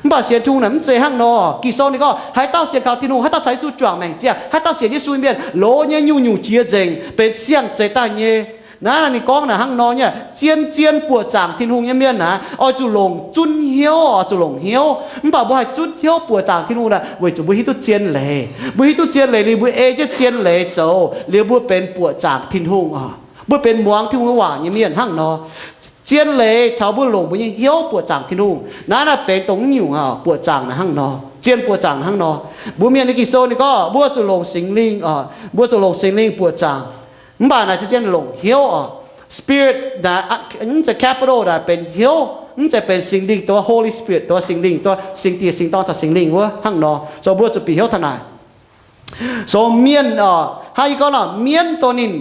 Mv baac sienx Tin-Hungh naaic mv zeiz hnangv nor. Ging-Sou ninh gorngv haaix dauh sienx kaux Tin-Hungh, haaix dauh caux Yesu juangc maengc ziangh, haaix dauh sienx Yesu nyei mienh, loz nyei nyungc-nyungc jiex nzengc, benx siang-zeix daaih nyei. Naaiv ninh gorngv naaic hnangv nor nyei, zien-zien buoqc zaangc Tin-Hungh nyei mienh naaic, oix zuqc longc zunv hnyouv, oix zuqc longc hnyouv. Mv baac mbuo haih zunv hnyouv buoqc zaangc Tin-Hungh naaic, weic zuqc mbuo hiuv duqv zien leiz. Mbuo hiuv duqv zien leiz liuz mbuo ei jienv zien leiz zoux, liuz mbuo benx buoqc zaangc Tin-Hungh oc. Mbuo benx muangx Tin-Hungh nyei waac nyei mienh hnangv nor. Zien leiz caux mbuo longc mbuo nyei hnyouv buoqc zaangc Tin-Hungh. Naaiv naaic benx dongh nyungc buoqc zaangc naaic hnangv nor. Zien buoqc zaangc hnangv nor. Mbuo mienh nyei Ging-Sou ninh gorngv mbuo zuqc longc Singx Lingh oc, mbuo zuqc longc Singx Lingh buoqc zaangc. Mv baac naaic zien-zien longc hnyouv oc. Spirit naaic mv zeiz capital naaic benx hnyouv, mv zeiz benx Singx Lingh, dongh Holy Spirit, dongh Singx Lingh, dongh Singx Diex, Singx Dorn caux Singx Lingh wuov hnangv nor. Zoux mbuo zuqc bieqc hnyouv taux naaic. Zoux mienh oc, hnangv yie gorngv nor, mienv dongh ninh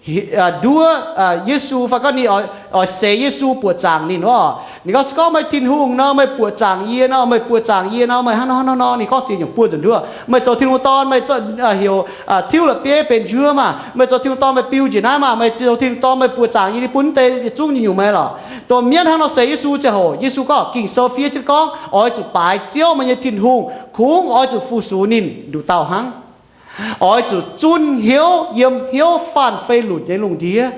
nduov Yesu fai gorngv ninh oix seix Yesu buoqc zaangc ninh oc. Ninh gorngv, Se gorngv meih Tin-Hungh nor, meih buoqc zaangc yie nor, meih buoqc zaangc yie nor, meih hnangv nor hnangv nor nor. Ninh gorngv ziex nyungc buo nzunc nduov, Meih zoux Tin-Hungh dorn, meih heuc tiuv la'bieiv benx njuov maah! Meih zoux Tin-Hungh dorn, meih biu njiec naaiv maah! Meih zoux Tin-Hungh dorn, meih buoqc zaangc yie, yie bun deix yietc zungv nyungc-nyungc meih lorqc. Dongh mienh hnangv nor seix Yesu ziangh hoc, Yesu gorngv, Ging-Sou fiev jienv gorngv, Oix zuqc baaix Ziouv, meih nyei Tin-Hungh, kungx oix zuqc fu-sux ninh nduqc dauh hnangv. Oix zuqc zunv hnyouv yiem hnyouv faanh fei lunc nyei lungh ndiev.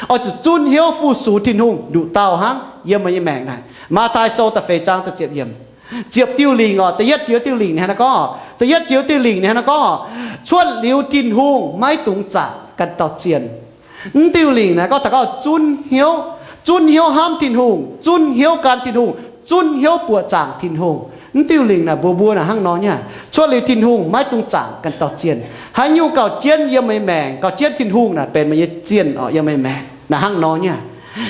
Oix zuqc zunv hnyouv fu-sux Tin-Hungh nduqc dauh hnangv yiem meih nyei maengc naaic. Matv^taai Sou da'feix zaang da'ziepc yiemc. Ziepc diuh lingc oc. Da'yietv joux diuh lingc ninh hnangv nor gorngv oc. Da'yietv joux diuh lingc ninh hnangv nor gorngv oc, Cuotv liuz Tin-Hungh maiv dungx zaangc ganh dauh zienh. Mv diuh lingc naaiv gorngv taux gorngv zunv hnyouv, zunv hnyouv hnamv Tin-Hungh, zunv hnyouv gan Tin-Hungh, zunv hnyouv buoqc zaangc Tin-Hungh. Mv diuh lingc naaic mbuox mbuo naaic hnangv nor nyei, cuotv liuz Tin-Hungh maiv dungx zaangc ganh dauh zienh. Haaix nyungc gauh jienv yiem meih maengc, gauh jienv Tin-Hungh naaic benx meih nyei zienh oc, yiem meih maengc naaic hnangv nor nyei.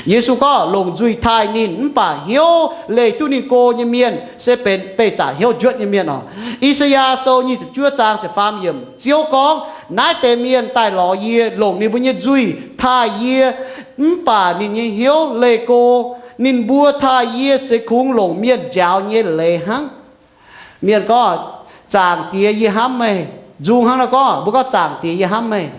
Yesu gorngv longc nzuih taaih ninh mv baac hnyouv leih duqv ninh go nyei mienh se benx beih zaqc hnyouv njuotv nyei mienh oc. I^saa^yaa Sou nyic ziepc juov zaang ziepc faam yiemc, Ziouv gorngv, Naaiv deix mienh daaih lorz yie, longc ninh mbuo nyei nzuih taaih yie, mv baac ninh nyei hnyouv leih go. Ninh mbuo taaih yie se kungx longc mienh njaaux nyei leiz hnangv. Mienh gorngv, Zaangc Diex, yie hnamv meih. Nzung hnangv nor gorngv, mbuo gorngv, Zaangc Diex, yie hnamv meih.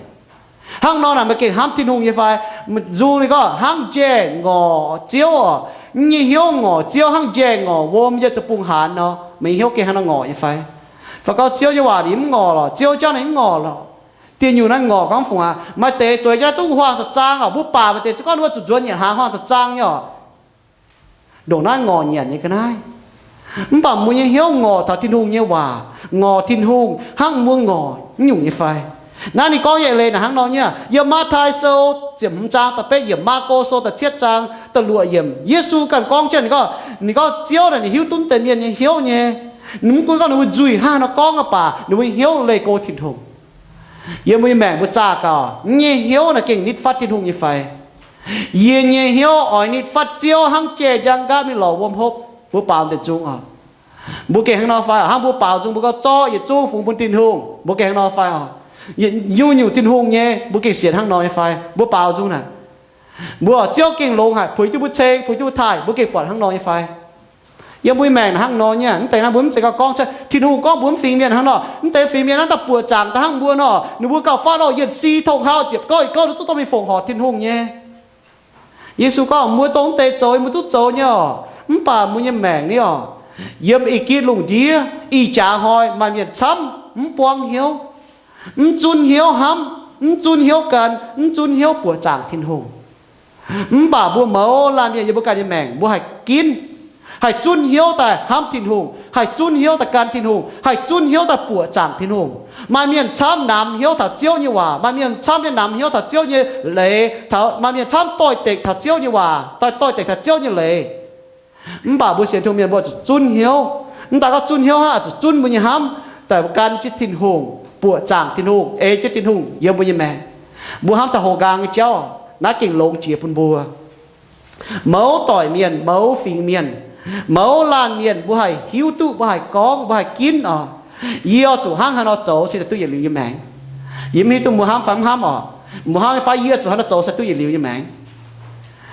Hnangv nor naaic meih gengh hnamv Tin-Hungh nyei fai? Nzung ninh gorngv, Hnangv njaih ngorc Ziouv oc. Yie nyei hnyouv ngorc Ziouv hnangv njaih ngorc wuom yiem deic-bung-haanz nor. Meih nyei hnyouv gengh hnangv nor ngorc nyei fai? Fai gorngv Ziouv nyei waac ninh mv ngorc lorqc, Ziouv jauv ninh mv ngorc lorqc. Dieh nyungc naaiv ngorc gorngv fungc aqv? Maaih deix zueiz jaax zungv huaang za'zaang oc, mbuo baac maaih deic zuqc gorngv ninh mbuo zuqc nzuonx nyanc hnaangx huaang za'zaang nyei oc. Ndongc naaiv ngorc nyanc nyei ga'naaiv. Mv baac mbuo nyei hnyouv ngorc taux Tin-Hungh nyei waac, ngorc Tin-Hungh hnangv mbuo ngorc naaiv nyungc nyei fai? Naaiv ninh gorngv nyei eix leiz naaic hnangv nor nyei. Yiem Matv^taai Sou ziepc hmz zaang da'betv yiemc, Maako Sou da'cietv zaang da'luoqc yiemc, Yesu ganh gorngv jienv ninh gorngv, ninh gorngv Ziouv naaic ninh hiuv duqv deix mienh nyei hnyouv nyei. Ninh mv gunv gorngv ninh mbuo nzuih hnangv haaix nor gorngv aqv, baac ninh mbuo nyei hnyouv leih go Tin-Hungh. Yiem mbuo nyei maengc mbuo zaah gaax, yie nyei hnyouv naaic gengh nitv fatv Tin-Hungh nyei fai? Yie nyei hnyouv oix nitv fatv Ziouv hnangv jai-njang nqaapv mingh lorz wuom hopv, mbuo baaux deix nzung oc. Mbuo gengh hnangv nor fai oc? Hnangv mbuo baaux nzung mbuo gorngv zorqv yietc zungv fungx bun Tin-Hungh, mbuo gengh hnangv nor fai oc? Yietc nyungc-nyungc Tin-Hungh nyei mbuo gengh sienx hnangv nor nyei fai? Mbuo baaux nzung naaic, mbuo Ziouv gengh longx haic, puix jienv mbuo ceng, puix jienv mbuo taaih, mbuo gengh buatc hnangv nor nyei fai? Yiem mbuo nyei maengc hnangv nor nyei. Mv deix naaiv mbuo mv zeiz gauh gorngv cuotv, Tin-Hungh gorngv mbuo mv fingx mienh hnangv nor. Mv deix fingx mienh naaiv daaih buoqc zaangc daaih hnangv mbuo nor, ninh mbuo gauh fatv oc, yienc si tong hau ziepc gouv yietc gouv ninh zungv dorh mingh fongc horc Tin-Hungh nyei. Yesu gorngv, mbuo dongh mv deix zoux, mbuo zungv zoux nyei oc. Mv baac mbuo nyei maengc ni oc, yiem ih gitv lungh ndiev ih jaax hnoi maaih mienh camv mv buangv hnyouv, mv zunv hnyouv hnamv, mv zunv hnyouv gan, mv zunv hnyouv buoqc zaangc Tin-Hungh. Mv baac mbuo mouz laanh mienh yiem mbuo ganh nyei maengc, mbuo haih ginv, haih zunv hnyouv daaih hnamv Tin-Hungh, haih zunv hnyouv daaih gan Tin-Hungh, haih zunv hnyouv daaih buoqc zaangc Tin-Hungh. Maaih mienh camv namx hnyouv taux Ziouv nyei waac, maaih mienh camv nyei namx hnyouv taux Ziouv nyei leiz, maaih mienh camv doix-dekc taux Ziouv nyei waac, doix-dekc taux Ziouv nyei leiz. Mv baac mbuo sienx Tin-Hungh mienh mbuo zuqc zunv hnyouv. Mv daaih gorngv zunv hnyouv hnangv, oix zuqc zunv mbuo nyei hnamv daaih gan jienv Tin-Hungh, buoqc zaangc Tin-Hungh, ei jienv Tin-Hungh yiem mbuo nyei maengc. Mbuo hnamv taux hoqc nqaang nyei jauv, naaiv gengh longx jiex bun mbuo. Mouz doic mienh, mouz fingx mienh, mouz laanh mienh, mbuo haih hiuv duqv, mbuo haih gorngv, mbuo haih ginv oc. Yie oix zuqc hnangv haaix nor zoux se duqv yietc liuz nyei maengc. Yie mv hiuv duqv mbuo hnamv fai mv hnamv oc. Mbuo hnamv nyei fai? Yie oix zuqc hnangv nor zoux se duqv yietc liuz nyei maengc.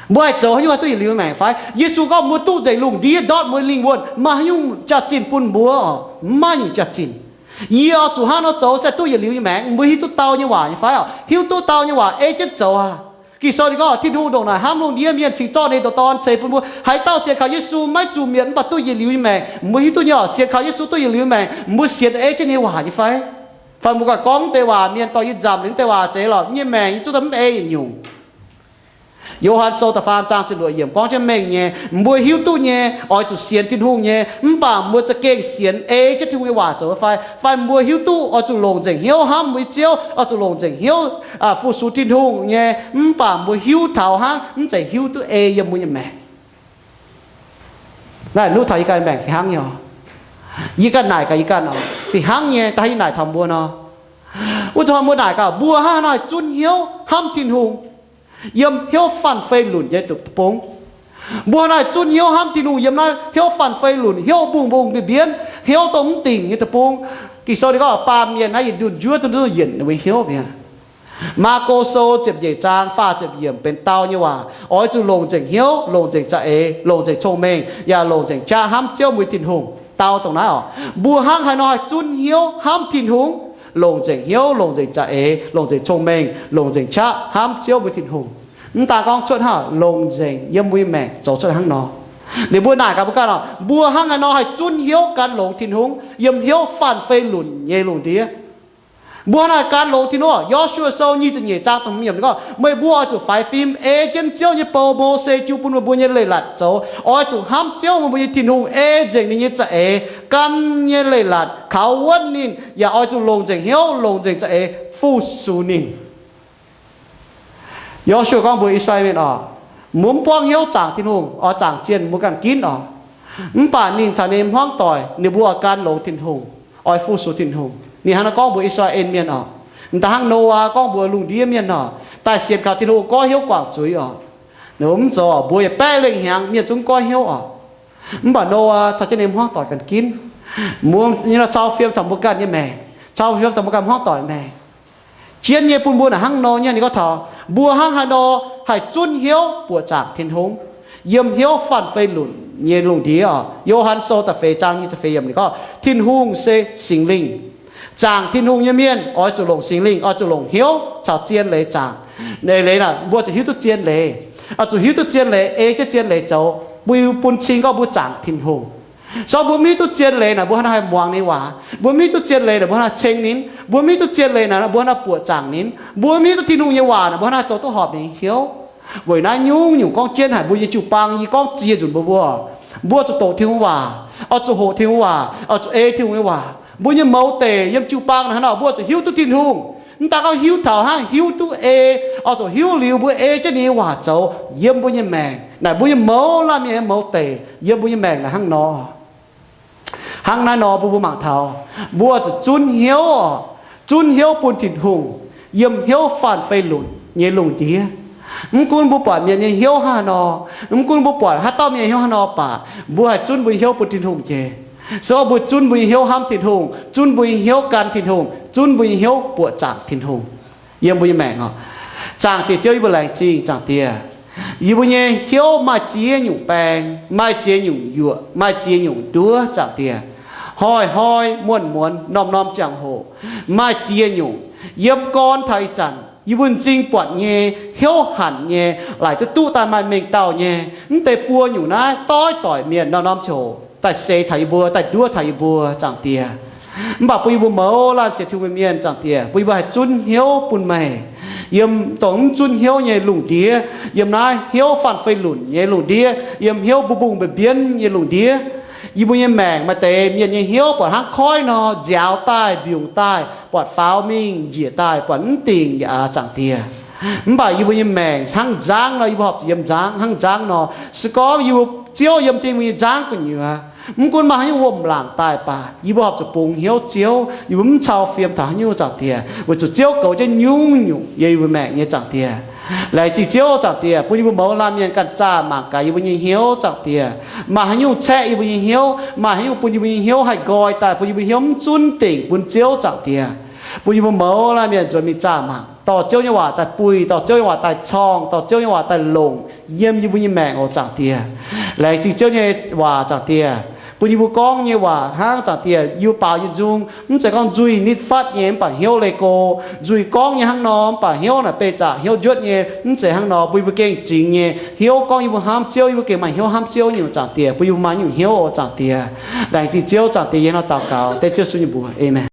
Mbuo haih zoux haaix nyungc haih duqv yietc liuz nyei maengc fai? Yesu gorngv mbuo duqv nzengc lungh ndiev ndortv mbuo lingh wuonh, maaih haaix nyungc jaax-zinh bun mbuo oc? Mv maaih nyungc jaax-zinh. Yie oix zuqc hnangv nor zoux se duqv yietc liuz nyei maengc. Mbuo hiuv duqv dau nyei waac nyei fai oc? Hiuv duqv dau nyei waac ei jienv zoux aqv. Ging-Sou ninh gorngv, Tin-Hungh ndongc naaic hnamv lungh ndiev, mienh cingx zorqv ninh ndoqc Dorn ceix bun mbuo. Haaix dauh sienx kaux Yesu maiv zuqc mietc mv baac duqv yietc liuz nyei maengc. Mbuo hiuv duqv nyei oc, sienx kaux Yesu duqv yietc liuz nyei maengc. Mbuo sienx ei jienv ninh nyei waac nyei fai? Fai mbuo ganh gorngv deix waac, mienh dorh yie nzamc liuz deix waac zeiz lorqc, yie nyei maengc yie zuqv daaih mv ei yietc nyungc. Yo^han Sou da'faam zaang ziepc luoqc yiemc gorngv jienv mengh nyei, mbuo hiuv duqv nyei, oix zuqc sienx Tin-Hungh nyei, mv baac mbuo za'gengh sienx ei jienv Tin-Hungh nyei waac zoux fai? Fai mbuo hiuv duqv oix zuqc longc nzengc hnyouv hnamv mbuo nyei Ziouv, oix zuqc longc nzengc hnyouv fu-sux Tin-Hungh nyei, mv baac mbuo hiuv taux hnangv, mv zeiz hiuv duqv ei yiem mbuo nyei maengc. Naaiv nuqv taux yie ganh maengc fih hnangv nyei oc. Yie ganh naaic gaax yie ganh oc, fih hnangv nyei da'haav yie naaic taux mbuo nor. Wuov zuqc hnoi mbuo naaic gaax, mbuo hnangv haaix nor zunv hnyouv hnamv Tin-Hungh yiem hnyouv faanh fei lunc nyei deic-bung? Mbuo hnangv haaix nor zunv hnyouv hnamv Tin-Hungh yiem naaiv hnyouv faanh fei lunc, hnyouv mbungh mbungh mbienv mbienv, hnyouv dongh mv dingc nyei deic-bung? Ging-Sou ninh gorngv baamh mienh naaiv yietc ndunh njuov duqv yienc ninh mbuo hnyouv mi'aqv. Maako Sou ziepc nyeic zaang faah ziepc yiemc benx dau nyei waac. Oix zuqc longc nzengc hnyouv, longc nzengc za'eix, longc nzengc cong-mengh, yaac longc nzengc qaqv hnamv Ziouv mbuo nyei Tin-Hungh. Dau dongh naaiv oc. Mbuo hnangv haaix nor haih zunv hnyouv hnamv Tin-Hungh? Longc nzengc hnyouv, longc nzengc za'eix, longc nzengc cong-mengh, longc nzengc qaqv hnamv Ziouv mbuo Tin-Hungh. Mv daan gorngv cuotv hnangv, longc nzengc yiem mbuo nyei maengc zoux cuotv hnangv nor. Ninh mbuo naaic gaax mbuo ganh oc, mbuo hnangv haaix nor haih zunv hnyouv gan longx Tin-Hungh yiem hnyouv faanh fei lunc nyei lungh ndiev? Mbuo hnangv naaic gan longx Tin-Hungh oc. Yo^su^waa Sou nyic ziepc nyeic zaang da'hmz yiemc ninh gorngv, meih mbuo oix zuqc faix fim ei jienv Ziouv nyei bou, Mose jiu bun meih mbuo nyei leiz-latc zoux. Oix zuqc hnamv Ziouv meih mbuo nyei Tin-Hungh, ei nzengc ninh nyei za'eix, gan nyei leiz-latc, kaux wuonv ninh, yaac oix zuqc longc nzengc hnyouv, longc nzengc za'eix fu-sux ninh. Yo^su^waa gorngv mbuox I^saa^laa^en Mienh oc, mbuo mv buangv hnyouv zaangc Tin-Hungh, oix zaangc zien mbuo ganh ginv oc. Mv baac ninh caux ninh hmuangv doic ninh mbuo oix gan longx Tin-Hungh, oix fu-sux Tin-Hungh. Ninh hnangv naaiv gorngv mbuox I^saa^laa^en Mienh oc. Da'hnangv Noyaa gorngv mbuox lungh ndiev mienh oc, daaih sienx kaux Tin-Hungh goiv hnyouv guangc zuiz oc. Mv zoux mbuo yietc baeqv lengh hnyangx mienh zungv goiv hnyouv oc. Mv baac Noyaa caux jienv ninh hmuangv doic ganh ginv. Mbuo nyei nor cau fiem taux mbuo ganh nyei maengc, cau fiem taux mbuo ganh hmuangv doic maengc. Jien nyei bun mbuo naaic hnangv nor nyei, ninh gorngv taux mbuo hnangv haaix nor haih zunv hnyouv buoqc zaangc Tin-Hungh yiem hnyouv faanh fei lunc nyei lungh ndiev oc. Yo^han Sou da'feix zaang nyic ziepc feix yiemc ninh gorngv, Tin-Hungh se Singx Lingh. Zaangc Tin-Hungh nyei mienh oix zuqc longc Singx Lingh, oix zuqc longc hnyouv caux zien leiz zaangc. Leiz naaic mbuo zuqc hiuv duqv zien leiz, oix zuqc hiuv duqv zien leiz, ei jienv zien leiz zoux, bun, bun cing gorngv mbuo zaangc Tin-Hungh. Se gorngv mbuo mv hiuv duqv zien leiz naaic, mbuo hnangv naaiv haih muangx ninh waac. Mbuo mv hiuv duqv zien leiz naaic, mbuo hnangv naaiv ceng ninh. Mbuo mv hiuv duqv zien leiz naaic, mbuo hnangv naaiv buoqc zaangc ninh. Mbuo mv hiuv duqv Tin-Hungh nyei waac naaic, mbuo hnangv naaiv zoux duqv horpc ninh hnyouv. Weic naaiv nyungc-nyungc gorngv jienv haic mbuo nyei jiu-baang, yie gorngv ziex nzunc mbuox mbuo, mbuo zuqc doqc Tin-Hungh waac, oix zuqc hoqc Tin-Hungh waac, oix zuqc ei Tin-Hungh nyei waac. Mbuo nyei mouz deic yiem jiu-baang naaic hnangv nor, mbuo zuqc hiuv duqv Tin-Hungh. Mv daan gorngv hiuv taux hnangv, hiuv duqv ei, oix zuqc hiuv liuz mbuo ei jienv ninh nyei waac zoux yiem mbuo nyei maengc. Naaic mbuo nyei mouz laanh mienh nyei mouz deic yiem mbuo nyei maengc naaic hnangv nor. Hnangv naaiv nor bun mbuo mangc taux, mbuo zuqc zunv hnyouv oc, zunv hnyouv bun Tin-Hungh yiem hnyouv faanh fei lunc nyei lungh ndiev. Mv gunv mbuo buatc mienh nyei hnyouv hnangv haaix nor, mv gunv mbuo buatc haaix dauh mienh hnyouv hnangv haaix nor baac, mbuo haih zunv mbuo nyei hnyouv bun Tin-Hungh jiex. Se gorngv mbuo zunv mbuo nyei hnyouv hnamv Tin-Hungh, zunv mbuo nyei hnyouv gan Tin-Hungh, zunv mbuo nyei hnyouv buoqc zaangc Tin-Hungh yiem mbuo nyei maengc oc. Zaangc Diex Ziouv, yie mbuo laengz zingh Zaangc Diex. Yie mbuo nyei hnyouv maaih ziex nyungc baeng, maaih ziex nyungc yuoqc, maaih ziex nyungc nduov, Zaangc Diex. Hnoi-hnoi, muonz-muonz, norm-norm ziangh hoc, maaih ziex nyungc. Yiem gorn taux ih zanc, yie mbuo m'zing buatc nyei, hnyouv hanc nyei, laaic duqv duqv daaih maaih mengh dauh nyei, mv deix buo nyungc naaiv doix-doic mienh norm-norm ziangh hoc daaih seix taux yie mbuo, daaih nduov taux yie mbuo, Zaangc Diex. Mv baac bun yie mbuo mouz laanh sienx Tin-Hungh nyei mienh, Zaangc Diex, bun yie mbuo haih zunv hnyouv bun meih. Yiem dongh mv zunv hnyouv nyei lungh ndiev, yiem naaiv hnyouv faanh fei lunc nyei lungh ndiev, yiem hnyouv mbungh mbungh mbienv mbienv nyei lungh ndiev, yie mbuo nyei maengc maaih deix mienh nyei hnyouv buatc hnangv koiv nor nziaaux daaih, mbiungc daaih, buatc faaux mingh njiec daaih, buatc mv dingc yaac aqc, Zaangc Diex. Mv baac yie mbuo nyei maengc hnangv nzangv nor, yie mbuo horpc zuqc yiem nzangv hnangv nzangv nor. Se gorngv yie mbuo, Ziouv, yiem jienv yie mbuo nyei nzangv gu'nyuoz, mv gunv maaih haaix nyungc wuom-laangc daaih baac, yie mbuo horpc zuqc bungx hnyouv Ziouv. Yie mbuo mv cau fiem taux haaix nyungc, Zaangc Diex, weic zuqc Ziouv goux jienv nyungc-nyungc yiem yie mbuo maengc nyei, Zaangc Diex. Laengz zingh Ziouv, Zaangc Diex, bun yie mbuo mouz laanh mienh ganh zaah mangc gaax yie mbuo nyei hnyouv, Zaangc Diex. Maaih haaix nyungc caeqv yie mbuo nyei hnyouv, maaih haaix nyungc bun yie mbuo nyei hnyouv haih nqoi daaih, bun yie mbuo hnyouv mv zunv dingc bun Ziouv, Zaangc Diex. Bun yie mbuo mouz laanh mienh nzuonx mingh zaah mangc, dorh Ziouv nyei waac daaih buih, dorh Ziouv nyei waac daaih corngh, dorh Ziouv nyei waac daaih longc yiem yie mbuo nyei maengc oc, Zaangc Diex. Laengz zingh Ziouv nyei waac, Zaangc Diex. Bun yie mbuo gorngv nyei waac hnangv, Zaangc Diex, yie mbuo baaux nyei nzung, mv zeiz gorngv nzuih nitv fatv nyei mv baac hnyouv leih go. Nzuih gorngv nyei hnangv nor mv baac hnyouv naaic beih zaqc hnyouv njuotv nyei, mv zeiz hnangv nor. Bun yie mbuo gengh zingx nyei hnyouv gorngv yie mbuo hnamv Ziouv, yie mbuo gengh maaih hnyouv hnamv Ziouv nyei, Zaangc Diex. Bun yie mbuo maaih nyungc hnyouv oc, Zaangc Diex. Laengz zingh Ziouv, Zaangc Diex, yie hnangv nor daux gaux dengv Ziouv Yesu nyei mbuox. Aamen.